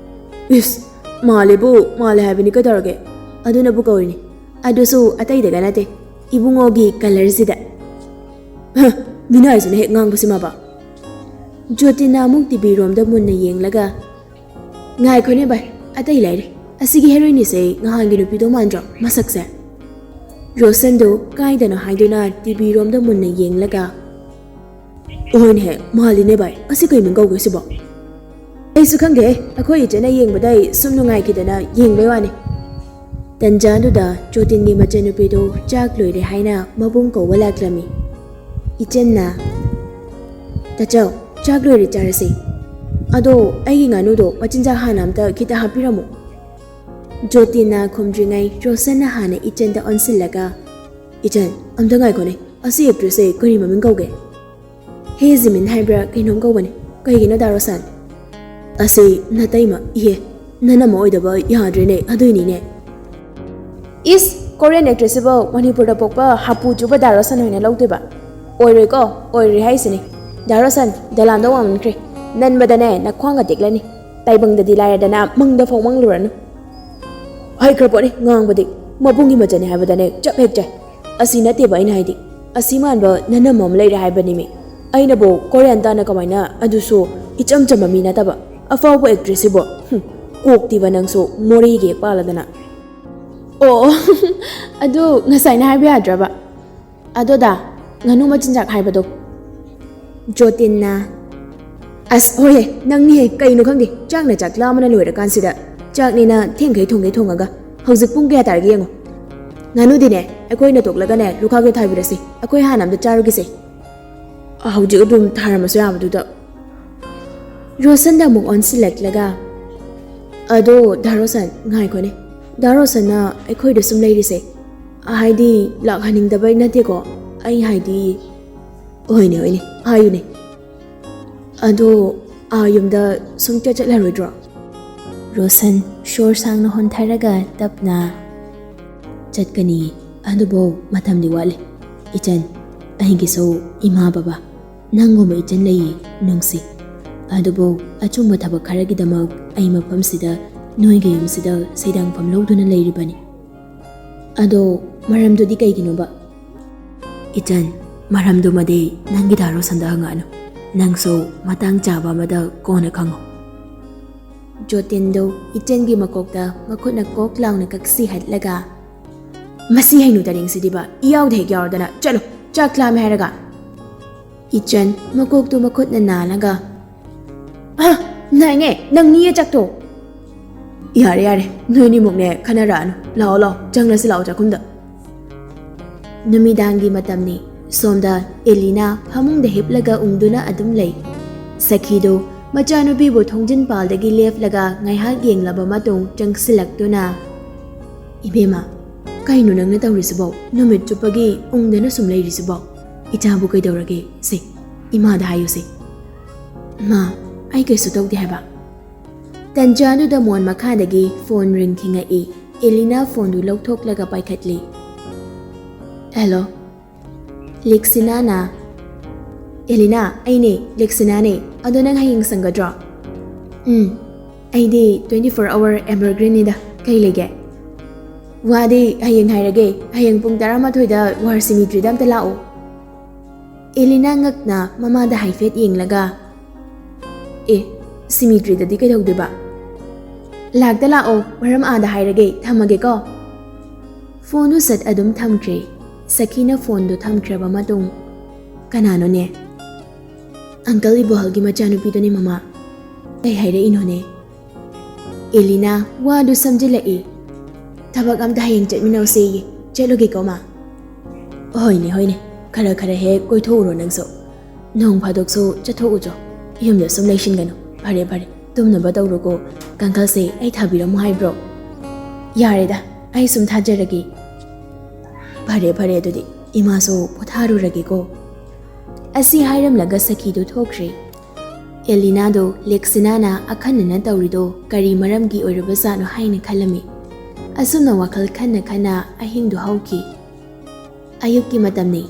"ꯏꯁ, ꯃꯥꯜꯂꯦꯕꯨ ꯃꯥꯜꯂꯦ ꯍꯥꯏꯕꯅꯤ ꯀꯩꯗꯧꯔꯒꯦ? ꯑꯗꯨꯅꯕꯨ ꯀꯧꯔꯤꯅꯤ꯫ ꯑꯗꯨꯁꯨ ꯑꯇꯩꯗꯒ ꯅꯠꯇꯦ, ꯏꯕꯨꯡꯉꯣꯒꯤ ꯀꯂꯔꯁꯤꯗ꯫ ꯍ, ꯃꯤꯅꯥꯏꯁꯤꯅ ꯍꯦꯛ ꯉꯥꯡꯕꯁꯤꯃꯕ꯫ ꯖꯣꯇꯤꯟꯅ ꯑꯃꯨꯛ ꯇꯤꯚꯤ ꯔꯣꯝꯗ ꯃꯨꯟꯅ ꯌꯦꯡꯂꯒ, "ꯉꯥꯏꯈꯣꯅꯦ ꯚꯥꯏ, ꯑꯇꯩ ꯂꯩꯔꯦ꯫ ꯑꯁꯤꯒꯤ ꯍꯦꯔꯣꯏꯟꯁꯦ ꯉꯍꯥꯟꯒꯤ ꯅꯨꯄꯤꯗꯣ ꯃꯥꯟꯗ꯭ꯔꯣ ꯃꯁꯛꯁꯦ?" ꯔꯣꯁꯟꯗꯣ ꯀꯥꯏꯗꯅꯣ ꯍꯥꯏꯗꯨꯅ ꯇꯤꯚꯤ ꯔꯣꯝꯗ ꯃꯨꯟꯅ ꯌꯦꯡꯂꯒ, "ꯑꯣꯏꯅꯦꯍꯦ, ꯃꯥꯜꯂꯤꯅꯦ ꯚꯥꯏ, ꯑꯁꯤ ꯀꯩ ꯃꯤꯡ ꯀꯧꯒꯦ ꯁꯤꯕꯣ?" "ꯑꯩꯁꯨ ꯈꯪꯗꯦꯍꯦ, ꯑꯩꯈꯣꯏ ꯏꯆꯦꯅ ꯌꯦꯡꯕꯗ ꯑꯩ ꯁꯨꯝ ꯅꯨꯡꯉꯥꯏꯈꯤꯗꯅ ꯌꯦꯡꯕꯩ ꯋꯥꯅꯤ꯫" ꯇꯟꯖꯥꯗꯨꯗ ꯖꯣꯇꯤꯟꯒꯤ ꯃꯆꯟꯅꯨꯄꯤꯗꯣ ꯆꯥꯛ ꯂꯣꯏꯔꯦ ꯍꯥꯏꯅ ꯃꯕꯨꯡ ꯀꯧꯕ ꯂꯥꯛꯂꯝꯃꯤ꯫ ꯏꯆꯟꯅ, "ꯇꯥꯆꯧ, ꯆꯥꯛ ꯂꯣꯏꯔꯦ, ꯆꯥꯔꯁꯤ꯫ ꯑꯗꯣ ꯑꯩꯒꯤ ꯉꯥꯅꯨꯗꯣ ꯃꯆꯤꯟꯖꯥꯛ ꯍꯥꯟꯅ ꯑꯝꯇ ꯈꯤꯇ ꯍꯥꯞꯄꯤꯔꯝꯃꯨ꯫" ꯖꯣꯇꯤꯟꯅ ꯈꯨꯝꯗ꯭ꯔꯤꯉꯩ ꯔꯣꯁꯟꯅ ꯍꯥꯟꯅ ꯏꯆꯟꯗ ꯑꯣꯟꯁꯤꯜꯂꯒ, "ꯏꯆꯟ, ꯑꯝꯇ ꯉꯥꯏꯈꯣꯅꯦ, ꯑꯁꯤ ꯑꯦꯛꯇ꯭ꯔꯦꯁꯁꯦ ꯀꯔꯤ ꯃꯃꯤꯡ ꯀꯧꯒꯦ?" "ꯍꯦ ꯖꯤꯃꯤꯟ ꯍꯥꯏꯕ꯭ꯔꯥ ꯀꯩꯅꯣꯝ ꯀꯧꯕꯅꯦ꯫ ꯀꯩꯒꯤꯅꯣ ꯗꯥ ꯔꯣꯁꯟ?" "ꯑꯁꯤ ꯅꯇꯩꯃ, ꯏꯍꯦ, ꯅꯅꯝꯃ ꯑꯣꯏꯗꯕ ꯌꯥꯗ꯭ꯔꯦꯅꯦ, ꯑꯗꯨꯏꯅꯤꯅꯦ꯫" "ꯏꯁ, ꯀꯣꯔꯤꯌꯟ ꯑꯦꯛꯇ꯭ꯔꯦꯁꯁꯤꯕꯨ ꯃꯅꯤꯄꯨꯔꯗ ꯄꯣꯛꯄ ꯍꯥꯄꯨ ꯆꯨꯕ ꯗꯥ ꯔꯣꯁꯟ ꯑꯣꯏꯅ ꯂꯧꯗꯣꯏꯕ? ꯑꯣꯏꯔꯣꯏꯀꯣ, ꯑꯣꯏꯔꯣꯏ ꯍꯥꯏꯁꯤꯅꯤ꯫ ꯗꯥ ꯔꯣꯁꯟ, ꯗꯣꯂꯥꯟꯗꯣ ꯋꯥꯡꯃꯟꯈ꯭ꯔꯦ꯫ ꯅꯟꯕꯗꯅꯦ ꯅꯈ꯭ꯋꯥꯡꯒ ꯇꯦꯛꯂꯅꯤ꯫ ꯇꯥꯏꯕꯪꯗꯗꯤ ꯂꯥꯏꯔꯗꯅ ꯃꯪꯗ ꯐꯥꯎ ꯃꯪꯂꯨꯔꯅꯨ꯫" ꯍꯩꯈ꯭ꯔ ꯄꯣꯠꯅꯤ ꯉꯥꯡꯕꯗꯤ, ꯃꯕꯨꯡꯒꯤ ꯃꯆꯟꯅꯤ ꯍꯥꯏꯕꯗꯅꯦ ꯆꯞ ꯍꯦꯛ ꯆꯥꯏ꯫ ꯑꯁꯤ ꯅꯠꯇꯦꯕ ꯑꯩꯅ ꯍꯥꯏꯗꯤ, ꯑꯁꯤ ꯃꯥꯟꯕ ꯅꯅꯝꯃ ꯑꯃ ꯂꯩꯔꯦ ꯍꯥꯏꯕꯅꯤꯃꯤ꯫ ꯑꯩꯅꯕꯨ ꯀꯣꯔꯤꯌꯟ ꯇꯥꯅ ꯀꯃꯥꯏꯅ, ꯑꯗꯨꯁꯨ ꯏꯆꯝ ꯆꯝꯕ ꯃꯤ ꯅꯠꯇꯕ, ꯑꯐꯥꯎꯕ ꯑꯦꯛꯇ꯭ꯔꯦꯁꯁꯤꯕꯨ? ꯍꯨꯝ, ꯀꯣꯛꯇꯤꯕ ꯅꯪꯁꯨ ꯃꯣꯔꯦꯒꯤ ꯌꯦꯛ ꯄꯥꯜꯂꯗꯅ꯫ ꯑꯣ, ꯑꯗꯨ ꯉꯁꯥꯏꯅ ꯍꯥꯏꯕ ꯌꯥꯗ꯭ꯔꯕ? ꯑꯗꯣ ꯗꯥ, ꯉꯥꯅꯨ ꯃꯆꯤꯟꯖꯥꯛ ꯍꯥꯏꯕꯗꯣ꯫ ꯖꯣꯇꯤꯟꯅ, "ꯑꯁ, ꯍꯣꯏꯍꯦ, ꯅꯪꯅꯤꯍꯦ, ꯀꯩꯅꯣ ꯈꯪꯗꯦ, ꯆꯥꯛꯅ ꯆꯥꯛ ꯂꯥꯝꯕꯅ ꯂꯣꯏꯔꯀꯥꯟꯁꯤꯗ, ꯆꯥꯛꯅꯤꯅ ꯊꯦꯡꯈꯩ ꯊꯣꯡꯒꯩ ꯊꯣꯡꯉꯒ, ꯍꯧꯖꯤꯛ ꯄꯨꯡ ꯀꯌꯥ ꯇꯥꯔꯒꯦ ꯌꯦꯡꯉꯣ꯫ ꯉꯥꯅꯨꯗꯤꯅꯦ, ꯑꯩꯈꯣꯏꯅ ꯇꯣꯛꯂꯒꯅꯦ, ꯂꯨꯈꯥꯛꯇꯣ ꯊꯥꯕꯤꯔꯁꯤ, ꯑꯩꯈꯣꯏ ꯍꯥꯟꯅ ꯑꯝꯇ ꯆꯥꯔꯨꯒꯤꯁꯦ꯫ ꯍꯧꯖꯤꯛ ꯑꯗꯨꯝ ꯊꯥꯔꯝꯃꯁꯨ ꯌꯥꯕꯗꯨꯗ꯫" ꯔꯣꯁꯟꯗ ꯑꯃꯨꯛ ꯑꯣꯟꯁꯤꯜꯂꯛꯂꯒ, "ꯑꯗꯣ ꯗꯥ ꯔꯣꯁꯟ, ꯉꯥꯏꯈꯣꯅꯦ꯫ ꯗꯥ ꯔꯣꯁꯟꯅ ꯑꯩꯈꯣꯏꯗ ꯁꯨꯝ ꯂꯩꯔꯤꯁꯦ, ꯍꯥꯏꯗꯤ, ꯂꯥꯛꯍꯟꯅꯤꯡꯗꯕꯩ ꯅꯠꯇꯦꯀꯣ꯫ ꯑꯩ ꯍꯥꯏꯗꯤ꯫" "ꯍꯣꯏꯅꯦ, ꯍꯣꯏꯅꯦ, ꯍꯥꯏꯌꯨꯅꯦ꯫ ꯑꯗꯣ ꯑꯥ ꯌꯨꯝꯗ ꯁꯨꯝ ꯆꯠ ꯆꯠꯂꯔꯣꯏꯗ꯭ꯔꯣ?" ꯔꯣꯁꯟ ꯁꯣꯔ ꯁꯥꯡꯅ ꯍꯣꯟꯊꯔꯒ ꯇꯞꯅ, "ꯆꯠꯀꯅꯤ, ꯑꯗꯨꯕꯨ ꯃꯇꯝꯗꯤ ꯋꯥꯠꯂꯤ꯫ ꯏꯆꯟ, ꯑꯩꯒꯤꯁꯨ ꯏꯃꯥ ꯕꯕꯥ, ꯅꯪꯒꯨꯝꯕ ꯏꯆꯟ ꯂꯩꯌꯦ, ꯅꯨꯡꯁꯤ꯫ ꯑꯗꯨꯕꯨ ꯑꯆꯨꯝꯕ ꯊꯕꯛ ꯈꯔꯒꯤꯗꯃꯛ ꯑꯩ ꯃꯐꯝꯁꯤꯗ, ꯅꯣꯏꯒꯤ ꯌꯨꯝꯁꯤꯗ ꯁꯩꯗꯥꯡꯐꯝ ꯂꯧꯗꯨꯅ ꯂꯩꯔꯤꯕꯅꯤ꯫" ꯑꯗꯣ ꯃꯔꯝꯗꯨꯗꯤ ꯀꯩꯒꯤꯅꯣꯕ? ꯏꯆꯟ, ꯃꯔꯝꯗꯨꯃꯗꯤ ꯅꯪꯒꯤ ꯗꯥ ꯔꯣꯁꯟꯗ ꯍꯪꯉꯛꯑꯅꯨ꯫ ꯅꯪꯁꯨ ꯃꯇꯥꯡ ꯆꯥꯕ ꯑꯃꯗ ꯀꯣꯟꯅ ꯈꯪꯉꯣ꯫ ꯖꯣꯇꯤꯟꯗꯨ ꯏꯆꯟꯒꯤ ꯃꯀꯣꯛꯇ ꯃꯈꯨꯠꯅ ꯀꯣꯛ ꯂꯥꯎꯅ ꯀꯛꯁꯤꯍꯠꯂꯒ, "ꯃꯁꯤ ꯍꯩꯅꯨ ꯇꯔꯦꯡꯁꯤꯗꯤꯕ, ꯏꯌꯥꯎꯗ ꯍꯦꯛ ꯌꯥꯎꯔꯗꯅ꯫ ꯆꯠꯂꯣ, ꯆꯥꯛ ꯂꯥꯝꯃꯦ ꯍꯥꯏꯔꯒ!" ꯏꯆꯟ ꯃꯀꯣꯛꯇꯨ ꯃꯈꯨꯠꯅ ꯅꯥꯜꯂꯒ, "ꯑ, ꯅꯥꯏꯅꯦ, ꯅꯪꯅꯤꯌꯦ ꯆꯥꯛꯇꯣ!" "ꯌꯥꯔꯦ, ꯌꯥꯔꯦ, ꯅꯣꯏꯅꯤꯃꯨꯛꯅꯦ ꯈꯟꯅꯔꯛꯑꯅꯨ꯫ ꯂꯥꯛꯑꯣ, ꯂꯥꯛꯑꯣ, ꯆꯪꯂꯁꯤ ꯂꯥꯛꯑꯣ ꯆꯥꯛꯈꯨꯝꯗ꯫" ꯅꯨꯃꯤꯗꯥꯡꯒꯤ ꯃꯇꯝꯅꯤ꯫ ꯁꯣꯝꯗ ꯑꯦꯂꯤꯅꯥ ꯐꯃꯨꯡꯗ ꯍꯤꯞꯂꯒ ꯎꯪꯗꯨꯅ ꯑꯗꯨꯝ ꯂꯩ꯫ ꯁꯈꯤꯗꯨ ꯃꯆꯥꯅꯨꯄꯤꯕꯨ ꯊꯣꯡꯖꯤꯟ ꯄꯥꯜꯗꯒꯤ ꯂꯦꯞꯂꯒ ꯉꯥꯏꯍꯥꯛ ꯌꯦꯡꯂꯕ ꯃꯇꯨꯡ ꯆꯪꯁꯤꯜꯂꯛꯇꯨꯅ, "ꯏꯕꯦꯝꯃ, ꯀꯩꯅꯣ ꯅꯪꯅ ꯇꯧꯔꯤꯁꯤꯕꯣ? ꯅꯨꯃꯤꯠ ꯆꯨꯞꯄꯒꯤ ꯎꯪꯗꯅ ꯁꯨꯝ ꯂꯩꯔꯤꯁꯤꯕꯣ? ꯏꯆꯥꯕꯨ ꯀꯩꯗꯧꯔꯒꯦ? ꯁꯦ, ꯏꯃꯥꯗ ꯍꯥꯏꯌꯨꯁꯦ꯫" "ꯃꯥ, ꯑꯩ ꯀꯩꯁꯨ ꯇꯧꯗꯦ ꯍꯥꯏꯕ꯫" ꯇꯟꯖꯥꯗꯨꯗ ꯃꯣꯟ ꯃꯈꯥꯗꯒꯤ ꯐꯣꯟ ꯔꯤꯡ ꯈꯤꯡꯉꯛꯏ꯫ ꯑꯦꯂꯤꯅꯥ ꯐꯣꯟꯗꯨ ꯂꯧꯊꯣꯛꯂꯒ ꯄꯥꯏꯈꯠꯂꯤ꯫ "ꯍꯦꯜꯂꯣ꯫" "ꯂꯦꯛꯁꯤꯅꯥꯅ?" "ꯑꯦꯂꯤꯅꯥ, ꯑꯩꯅꯦ, ꯂꯦꯛꯁꯤꯅꯥꯅꯦ꯫ ꯑꯗꯣ ꯅꯪ ꯍꯌꯦꯡ ꯁꯪꯒꯗ꯭ꯔꯣ?" "ꯎꯝ, ꯑꯩꯗꯤ twenty four hour evergreenꯅꯤꯗ꯫ ꯀꯩ ꯂꯩꯒꯦ?" "ꯋꯥꯗꯤ ꯍꯌꯦꯡ ꯍꯥꯏꯔꯒꯦ꯫ ꯍꯌꯦꯡ ꯄꯨꯡ ꯇꯔꯥꯃꯥꯊꯣꯏꯗ ꯋꯥꯔ ꯁꯤꯃꯤꯇ꯭ꯔꯤꯗ ꯑꯝꯇ ꯂꯥꯛꯑꯣ꯫" ꯑꯦꯂꯤꯅꯥ ꯉꯛꯅ ꯃꯃꯥꯗ ꯍꯥꯏꯐꯦꯠ ꯌꯦꯡꯂꯒ, "ꯑꯦ, ꯁꯤꯃꯤꯇ꯭ꯔꯤꯗꯗꯤ ꯀꯩꯗꯧꯗꯣꯏꯕ?" "ꯂꯥꯛꯇ ꯂꯥꯛꯑꯣ, ꯃꯔꯝ ꯑꯥꯗ ꯍꯥꯏꯔꯒꯦ꯫ ꯊꯝꯃꯒꯦꯀꯣ꯫" ꯐꯣꯟꯗꯨ ꯁꯠ ꯑꯗꯨꯝ ꯊꯝꯈ꯭ꯔꯦ꯫ ꯁꯈꯤꯅ ꯐꯣꯟꯗꯨ ꯊꯝꯈ꯭ꯔꯕ ꯃꯇꯨꯡ, "ꯀꯅꯥꯅꯣꯅꯦ?" "ꯑꯪꯀꯜ ꯏꯕꯣꯍꯜꯒꯤ ꯃꯆꯥꯅꯨꯄꯤꯗꯨꯅꯦ, ꯃꯃꯥ꯫" "ꯀꯩ ꯍꯥꯏꯔꯛꯏꯅꯣꯅꯦ?" ꯑꯦꯂꯤꯅꯥ ꯋꯥꯗꯨ ꯁꯝꯖꯤꯜꯂꯛꯏ꯫ "ꯊꯕꯛ ꯑꯝꯇ ꯍꯌꯦꯡ ꯆꯠꯃꯤꯟꯅꯧꯁꯦꯌꯦ꯫ ꯆꯠꯂꯨꯒꯦꯀꯣ, ꯃꯥ?" "ꯍꯣꯏꯅꯦ, ꯍꯣꯏꯅꯦ, ꯈꯔ ꯈꯔ ꯍꯦꯛ ꯀꯣꯏꯊꯣꯛꯎꯔꯣ ꯅꯪꯁꯨ꯫ ꯅꯣꯡ ꯐꯥꯗꯣꯛꯁꯨ ꯆꯠꯊꯣꯛꯎꯆꯣ, ꯌꯨꯝꯗ ꯁꯨꯝ ꯂꯩꯁꯤꯟꯒꯅꯨ꯫ ꯐꯔꯦ, ꯐꯔꯦ, ꯇꯨꯝꯅꯕ ꯇꯧꯔꯣꯀꯣ꯫ ꯀꯥꯡꯈꯜꯁꯦ ꯑꯩ ꯊꯥꯕꯤꯔꯝꯃꯨ ꯍꯥꯏꯕ꯭ꯔꯣ?" "ꯌꯥꯔꯦꯗ, ꯑꯩ ꯁꯨꯝ ꯊꯥꯖꯔꯒꯦ꯫" "ꯐꯔꯦ, ꯐꯔꯦ, ꯑꯗꯨꯗꯤ ꯏꯃꯥꯁꯨ ꯄꯣꯊꯥꯔꯨꯔꯒꯦꯀꯣ꯫" ꯑꯁꯤ ꯍꯥꯏꯔꯝꯂꯒ ꯁꯈꯤꯗꯨ ꯊꯣꯛꯈ꯭ꯔꯦ꯫ ꯑꯦꯂꯤꯅꯥꯗꯣ ꯂꯦꯛꯁꯤꯅꯥꯅ ꯑꯈꯟꯅꯅ ꯇꯧꯔꯤꯗꯣ ꯀꯔꯤ ꯃꯔꯝꯒꯤ ꯑꯣꯏꯔꯕꯖꯥꯠꯅꯣ ꯍꯥꯏꯅ ꯈꯜꯂꯝꯃꯤ꯫ ꯑꯁꯨꯝꯅ ꯋꯥꯈꯜ ꯈꯟꯅ ꯈꯟꯅ ꯑꯍꯤꯡꯗꯨ ꯍꯧꯈꯤ꯫ ꯑꯌꯨꯛꯀꯤ ꯃꯇꯝꯅꯤ꯫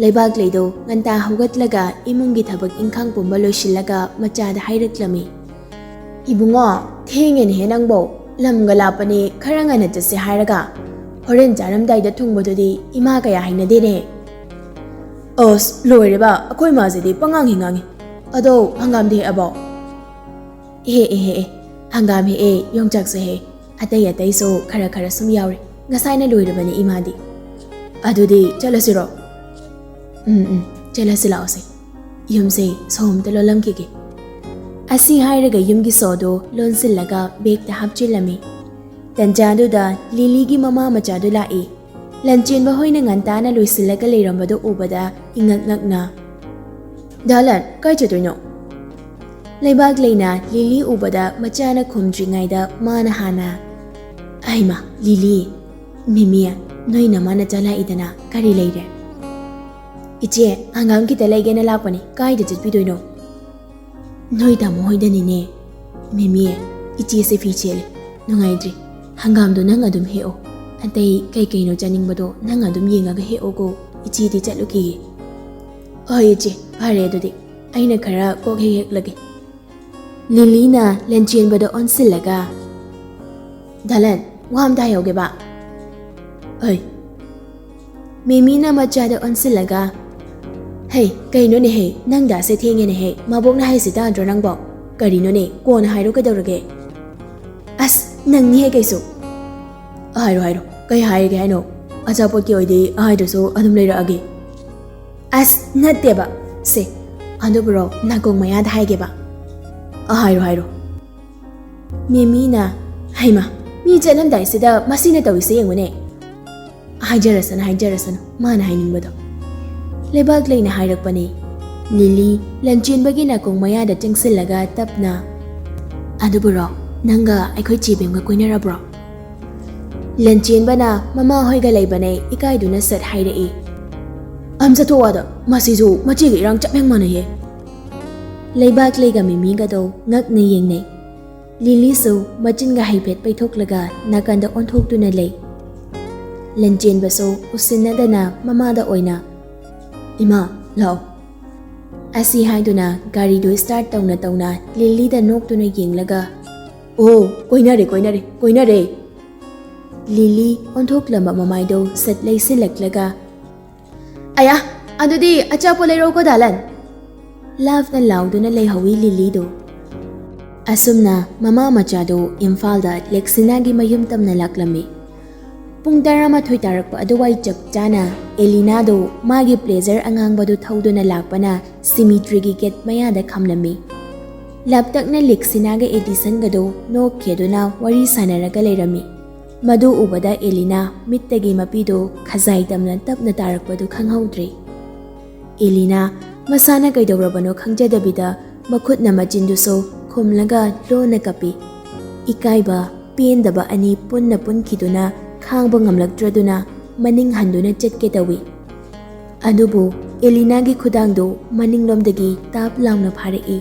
ꯂꯩꯕꯥꯛꯂꯩꯗꯣ ꯉꯟꯇꯥ ꯍꯧꯒꯠꯂꯒ ꯏꯃꯨꯡꯒꯤ ꯊꯕꯛ ꯏꯪꯈꯥꯡ ꯄꯨꯝꯕ ꯂꯣꯏꯁꯤꯜꯂꯒ ꯃꯆꯥꯗ ꯍꯥꯏꯔꯛꯂꯝꯃꯤ, "ꯏꯕꯨꯡꯉꯣ, ꯊꯦꯡꯉꯦꯅꯦꯍꯦ ꯅꯪꯕꯣ꯫ ꯂꯝꯒ ꯂꯥꯞꯄꯅꯦ, ꯈꯔ ꯉꯟꯅ ꯆꯠꯁꯦ ꯍꯥꯏꯔꯒ꯫ ꯍꯣꯔꯦꯟ ꯆꯥꯔꯝꯗꯥꯏꯗ ꯊꯨꯡꯕꯗꯨꯗꯤ ꯏꯃꯥ ꯀꯌꯥ ꯍꯩꯅꯗꯦꯅꯦ꯫ ꯑꯁ, ꯂꯣꯏꯔꯦꯕ, ꯑꯩꯈꯣꯏ ꯃꯥꯁꯤꯗꯤ ꯄꯉꯥꯡ ꯍꯦꯛ ꯉꯥꯡꯉꯤ꯫ ꯑꯗꯣ ꯍꯪꯒꯥꯝꯗꯤ ꯍꯦꯛꯑꯕꯣ? ꯍꯦꯛꯑꯦ, ꯍꯦꯛꯑꯦ꯫ ꯍꯪꯒꯥꯝ ꯍꯦꯛꯑꯦ, ꯌꯣꯡꯆꯥꯛꯁꯨ ꯍꯦꯛꯑꯦ꯫ ꯑꯇꯩ ꯑꯇꯩꯁꯨ ꯈꯔ ꯈꯔ ꯁꯨꯝ ꯌꯥꯎꯔꯦ꯫ ꯉꯁꯥꯏꯅ ꯂꯣꯏꯔꯕꯅꯦ ꯏꯃꯥꯗꯤ꯫ ꯑꯗꯨꯗꯤ ꯆꯠꯂꯁꯤꯔꯣ? ꯎꯝ, ꯎꯝ, ꯆꯠꯂꯁꯤ ꯂꯥꯛꯑꯣꯁꯦ꯫ ꯌꯨꯝꯁꯦ ꯁꯣꯝꯇ ꯂꯣꯜꯂꯝꯈꯤꯒꯦ꯫ ꯑꯁꯤ ꯍꯥꯏꯔꯒ ꯌꯨꯝꯒꯤ ꯁꯣꯗꯣ ꯂꯣꯟꯁꯤꯜꯂꯒ ꯕꯦꯒꯇ ꯍꯥꯞꯆꯤꯜꯂꯝꯃꯤ꯫ ꯇꯟꯖꯥꯗꯨꯗ ꯂꯤꯂꯤꯒꯤ ꯃꯃꯥ ꯃꯆꯥꯗꯨ ꯂꯥꯛꯏ꯫ ꯂꯟꯆꯦꯟꯕ ꯍꯣꯏꯅ ꯉꯟꯇꯥꯅ ꯂꯣꯏꯁꯤꯜꯂꯒ ꯂꯩꯔꯝꯕꯗꯨ ꯎꯕꯗ ꯏꯉꯛ ꯉꯛꯅ, "ꯗꯥꯂꯟ, ꯀꯥꯏ ꯆꯠꯇꯣꯏꯅꯣ?" ꯂꯩꯕꯥꯛ ꯂꯩꯅ ꯂꯤꯂꯤ ꯎꯕꯗ ꯃꯆꯥꯅ ꯈꯨꯝꯗ꯭ꯔꯤꯉꯩꯗ ꯃꯥꯅ ꯍꯥꯟꯅ, "ꯑꯩꯃ, ꯂꯤꯂꯤ, ꯃꯤꯃꯤ, ꯅꯣꯏ ꯅꯃꯥ ꯅꯆꯥ ꯂꯥꯛꯏꯗꯅ, ꯀꯔꯤ ꯂꯩꯔꯦ?" "ꯏꯆꯦ, ꯍꯪꯒꯥꯝ ꯈꯤꯇ ꯂꯩꯒꯦꯅ ꯂꯥꯛꯄꯅꯤ, ꯀꯥꯏꯗ ꯆꯠꯄꯤꯗꯣꯏꯅꯣ?" "ꯅꯣꯏ ꯇꯥꯃꯣ ꯍꯣꯏꯗꯅꯤꯅꯦ꯫ ꯃꯤꯃꯤ, ꯏꯆꯦꯁꯦ ꯐꯤ ꯆꯦꯜꯂꯦ, ꯅꯨꯡꯉꯥꯏꯇ꯭ꯔꯤ꯫ ꯍꯪꯒꯥꯝꯗꯣ ꯅꯪ ꯑꯗꯨꯝ ꯍꯦꯛꯑꯣ, ꯑꯇꯩ ꯀꯩ ꯀꯩꯅꯣ ꯆꯥꯅꯤꯡꯕꯗꯣ ꯅꯪ ꯑꯗꯨꯝ ꯌꯦꯡꯉꯒ ꯍꯦꯛꯑꯣꯀꯣ, ꯏꯆꯦꯗꯤ ꯆꯠꯂꯨꯈꯤꯒꯦ꯫" "ꯍꯣꯏ ꯏꯆꯦ, ꯐꯔꯦ ꯑꯗꯨꯗꯤ, ꯑꯩꯅ ꯈꯔ ꯀꯣꯛ ꯍꯦꯛ ꯍꯦꯛꯂꯒꯦ꯫" ꯂꯤꯂꯤꯅ ꯂꯟꯆꯦꯟꯕꯗ ꯑꯣꯟꯁꯤꯜꯂꯒ, "ꯗꯥꯂꯟ, ꯋꯥ ꯑꯝꯇ ꯍꯥꯏꯍꯧꯒꯦꯕ꯫" "ꯍꯩ꯫" ꯃꯤꯃꯤꯅ ꯃꯆꯥꯗ ꯑꯣꯟꯁꯤꯜꯂꯒ, "ꯍꯩ, ꯀꯩꯅꯣꯅꯦꯍꯦ, ꯅꯪ ꯗꯥꯁꯦ ꯊꯦꯡꯉꯦꯅꯦꯍꯦ, ꯃꯕꯣꯛꯅ ꯍꯥꯏꯁꯤ ꯇꯥꯗ꯭ꯔꯣ ꯅꯪꯕꯣ? ꯀꯔꯤꯅꯣꯅꯦ, ꯀꯣꯟꯅ ꯍꯥꯏꯔꯣ ꯀꯩꯗꯧꯔꯒꯦ?" "ꯑꯁ, ꯅꯪꯅꯤꯍꯦ ꯀꯩꯁꯨ꯫" "ꯍꯥꯏꯔꯣ, ꯍꯥꯏꯔꯣ, ꯀꯩ ꯍꯥꯏꯔꯒꯦ ꯍꯥꯏꯅꯣ? ꯑꯆꯥꯄꯣꯠꯀꯤ ꯑꯣꯏꯗꯤ ꯍꯥꯏꯗ꯭ꯔꯁꯨ ꯑꯗꯨꯝ ꯂꯩꯔꯛꯑꯒꯦ꯫" "ꯑꯁ, ꯅꯠꯇꯦꯕ꯫ ꯁꯦ, ꯑꯗꯨꯕꯨꯔꯣ, ꯅꯥꯀꯣꯡ ꯃꯌꯥꯗ ꯍꯥꯏꯒꯦꯕ꯫" "ꯑ, ꯍꯥꯏꯔꯣ, ꯍꯥꯏꯔꯣ꯫" ꯃꯦꯃꯤꯅ, "ꯍꯩꯃꯥ, ꯃꯤ ꯆꯠꯂꯝꯗꯥꯏꯁꯤꯗ ꯃꯁꯤꯅ ꯇꯧꯔꯤꯁꯦ ꯌꯦꯡꯉꯨꯅꯦ꯫" "ꯍꯥꯏꯖꯔꯁꯅꯨ, ꯍꯥꯏꯖꯔꯁꯅꯨ, ꯃꯥꯅ ꯍꯥꯏꯅꯤꯡꯕꯗꯣ꯫" ꯂꯩꯕꯥꯛ ꯂꯩꯅ ꯍꯥꯏꯔꯛꯄꯅꯤ꯫ ꯂꯤꯂꯤ ꯂꯟꯆꯦꯟꯕꯒꯤ ꯅꯥꯀꯣꯡ ꯃꯌꯥꯗ ꯆꯪꯁꯤꯜꯂꯒ ꯇꯞꯅ, "ꯑꯗꯨꯕꯨꯔꯣ, ꯅꯪꯒ ꯑꯩꯈꯣꯏ ꯆꯦꯕꯦꯝꯒ ꯀꯣꯏꯅꯔꯕ꯭ꯔꯣ?" ꯂꯟꯆꯦꯟꯕꯅ ꯃꯃꯥ ꯍꯣꯏꯒ ꯂꯩꯕꯅꯦ ꯏꯀꯥꯏꯗꯨꯅ ꯁꯠ ꯍꯥꯏꯔꯛꯏ꯫ "ꯑꯝ ꯆꯠꯊꯣꯛꯑꯣ ꯑꯗ, ꯃꯁꯤꯁꯨ ꯃꯆꯦꯒ ꯏꯔꯥꯡ ꯆꯞ ꯍꯦꯛ ꯃꯥꯟꯅꯩꯌꯦ꯫" ꯂꯩꯕꯥꯛ ꯂꯩꯒ ꯃꯤꯃꯤꯒꯗꯣ ꯉꯛꯅ ꯌꯦꯡꯅꯩ꯫ ꯂꯤꯂꯤꯁꯨ ꯃꯆꯤꯟꯒ ꯍꯥꯏꯐꯦꯠ ꯄꯩꯊꯣꯛꯂꯒ ꯅꯥꯀꯟꯗ ꯑꯣꯟꯊꯣꯛꯇꯨꯅ ꯂꯩ꯫ ꯂꯟꯆꯦꯟꯕꯁꯨ ꯎꯁꯤꯟꯅꯗꯅ ꯃꯃꯥꯗ ꯑꯣꯏꯅ, "ꯏꯃꯥ, ꯂꯥꯛꯑꯣ꯫" ꯑꯁꯤ ꯍꯥꯏꯗꯨꯅ ꯒꯥꯔꯤꯗꯨ start ꯇꯧꯅ ꯇꯧꯅ ꯂꯤꯂꯤꯗ ꯅꯣꯛꯇꯨꯅ ꯌꯦꯡꯂꯒ, "ꯑꯣ, ꯀꯣꯏꯅꯔꯦ, ꯀꯣꯏꯅꯔꯦ, ꯀꯣꯏꯅꯔꯦ꯫" ꯂꯤꯂꯤ ꯑꯣꯟꯊꯣꯛꯂꯝꯕ ꯃꯃꯥꯏꯗꯣ ꯁꯠ ꯂꯩꯁꯤꯜꯂꯛꯂꯒ, "ꯑꯌꯥ, ꯑꯗꯨꯗꯤ ꯑꯆꯥꯄꯣꯠ ꯂꯩꯔꯛꯎꯀꯣ, ꯗꯥꯂꯟ!" ꯂꯥꯞꯅ ꯂꯥꯎꯗꯨꯅ ꯂꯩꯍꯧꯏ ꯂꯤꯂꯤꯗꯣ꯫ ꯑꯁꯨꯝꯅ ꯃꯃꯥ ꯃꯆꯥꯗꯣ ꯏꯝꯐꯥꯜꯗ ꯂꯦꯛꯁꯤꯅꯥꯒꯤ ꯃꯌꯨꯝ ꯇꯝꯅ ꯂꯥꯛꯂꯝꯃꯤ꯫ ꯄꯨꯡ ꯇꯔꯥꯃꯥꯊꯣꯏ ꯇꯥꯔꯛꯄ ꯑꯗꯨꯋꯥꯏ ꯆꯞ ꯆꯥꯅ ꯑꯦꯂꯤꯅꯥꯗꯣ ꯃꯥꯒꯤ ꯄ꯭ꯂꯦꯖꯔ ꯑꯉꯥꯡꯕꯗꯨ ꯊꯧꯗꯨꯅ ꯂꯥꯛꯄꯅ ꯁꯤꯃꯤꯇ꯭ꯔꯤꯒꯤ ꯒꯦꯠ ꯃꯌꯥꯗ ꯈꯝꯂꯝꯃꯤ꯫ ꯂꯥꯞꯇꯛꯅ ꯂꯦꯛꯁꯤꯅꯥꯒ ꯑꯦꯗꯤꯁꯟꯒꯗꯣ ꯅꯣꯛ ꯈꯦꯗꯨꯅ ꯋꯥꯔꯤ ꯁꯥꯟꯅꯔꯒ ꯂꯩꯔꯝꯃꯤ꯫ ꯃꯗꯨ ꯎꯕꯗ ꯑꯦꯂꯤꯅꯥ ꯃꯤꯠꯇꯒꯤ ꯃꯄꯤꯗꯨ ꯈꯖꯥꯏ ꯇꯝꯅ ꯇꯞꯅ ꯇꯥꯔꯛꯄꯗꯨ ꯈꯪꯍꯧꯗ꯭ꯔꯦ꯫ ꯑꯦꯂꯤꯅꯥ ꯃꯁꯥꯅ ꯀꯩꯗꯧꯔꯕꯅꯣ ꯈꯪꯖꯗꯕꯤꯗ ꯃꯈꯨꯠꯅ ꯃꯆꯤꯟꯗꯨꯁꯨ ꯈꯨꯝꯂꯒ ꯂꯣꯟꯅ ꯀꯞꯄꯤ꯫ ꯏꯀꯥꯏꯕ, ꯄꯦꯟꯗꯕ ꯑꯅꯤ ꯄꯨꯟꯅ ꯄꯨꯟꯈꯤꯗꯨꯅ ꯈꯥꯡꯕ ꯉꯝꯂꯛꯇ꯭ꯔꯗꯨꯅ ꯃꯅꯤꯡ ꯍꯟꯗꯨꯅ ꯆꯠꯀꯦ ꯇꯧꯏ꯫ ꯑꯗꯨꯕꯨ ꯑꯦꯂꯤꯅꯥꯒꯤ ꯈꯨꯗꯥꯡꯗꯨ ꯃꯅꯤꯡꯂꯣꯝꯗꯒꯤ ꯇꯥꯞ ꯂꯥꯎꯅ ꯐꯥꯔꯛꯏ꯫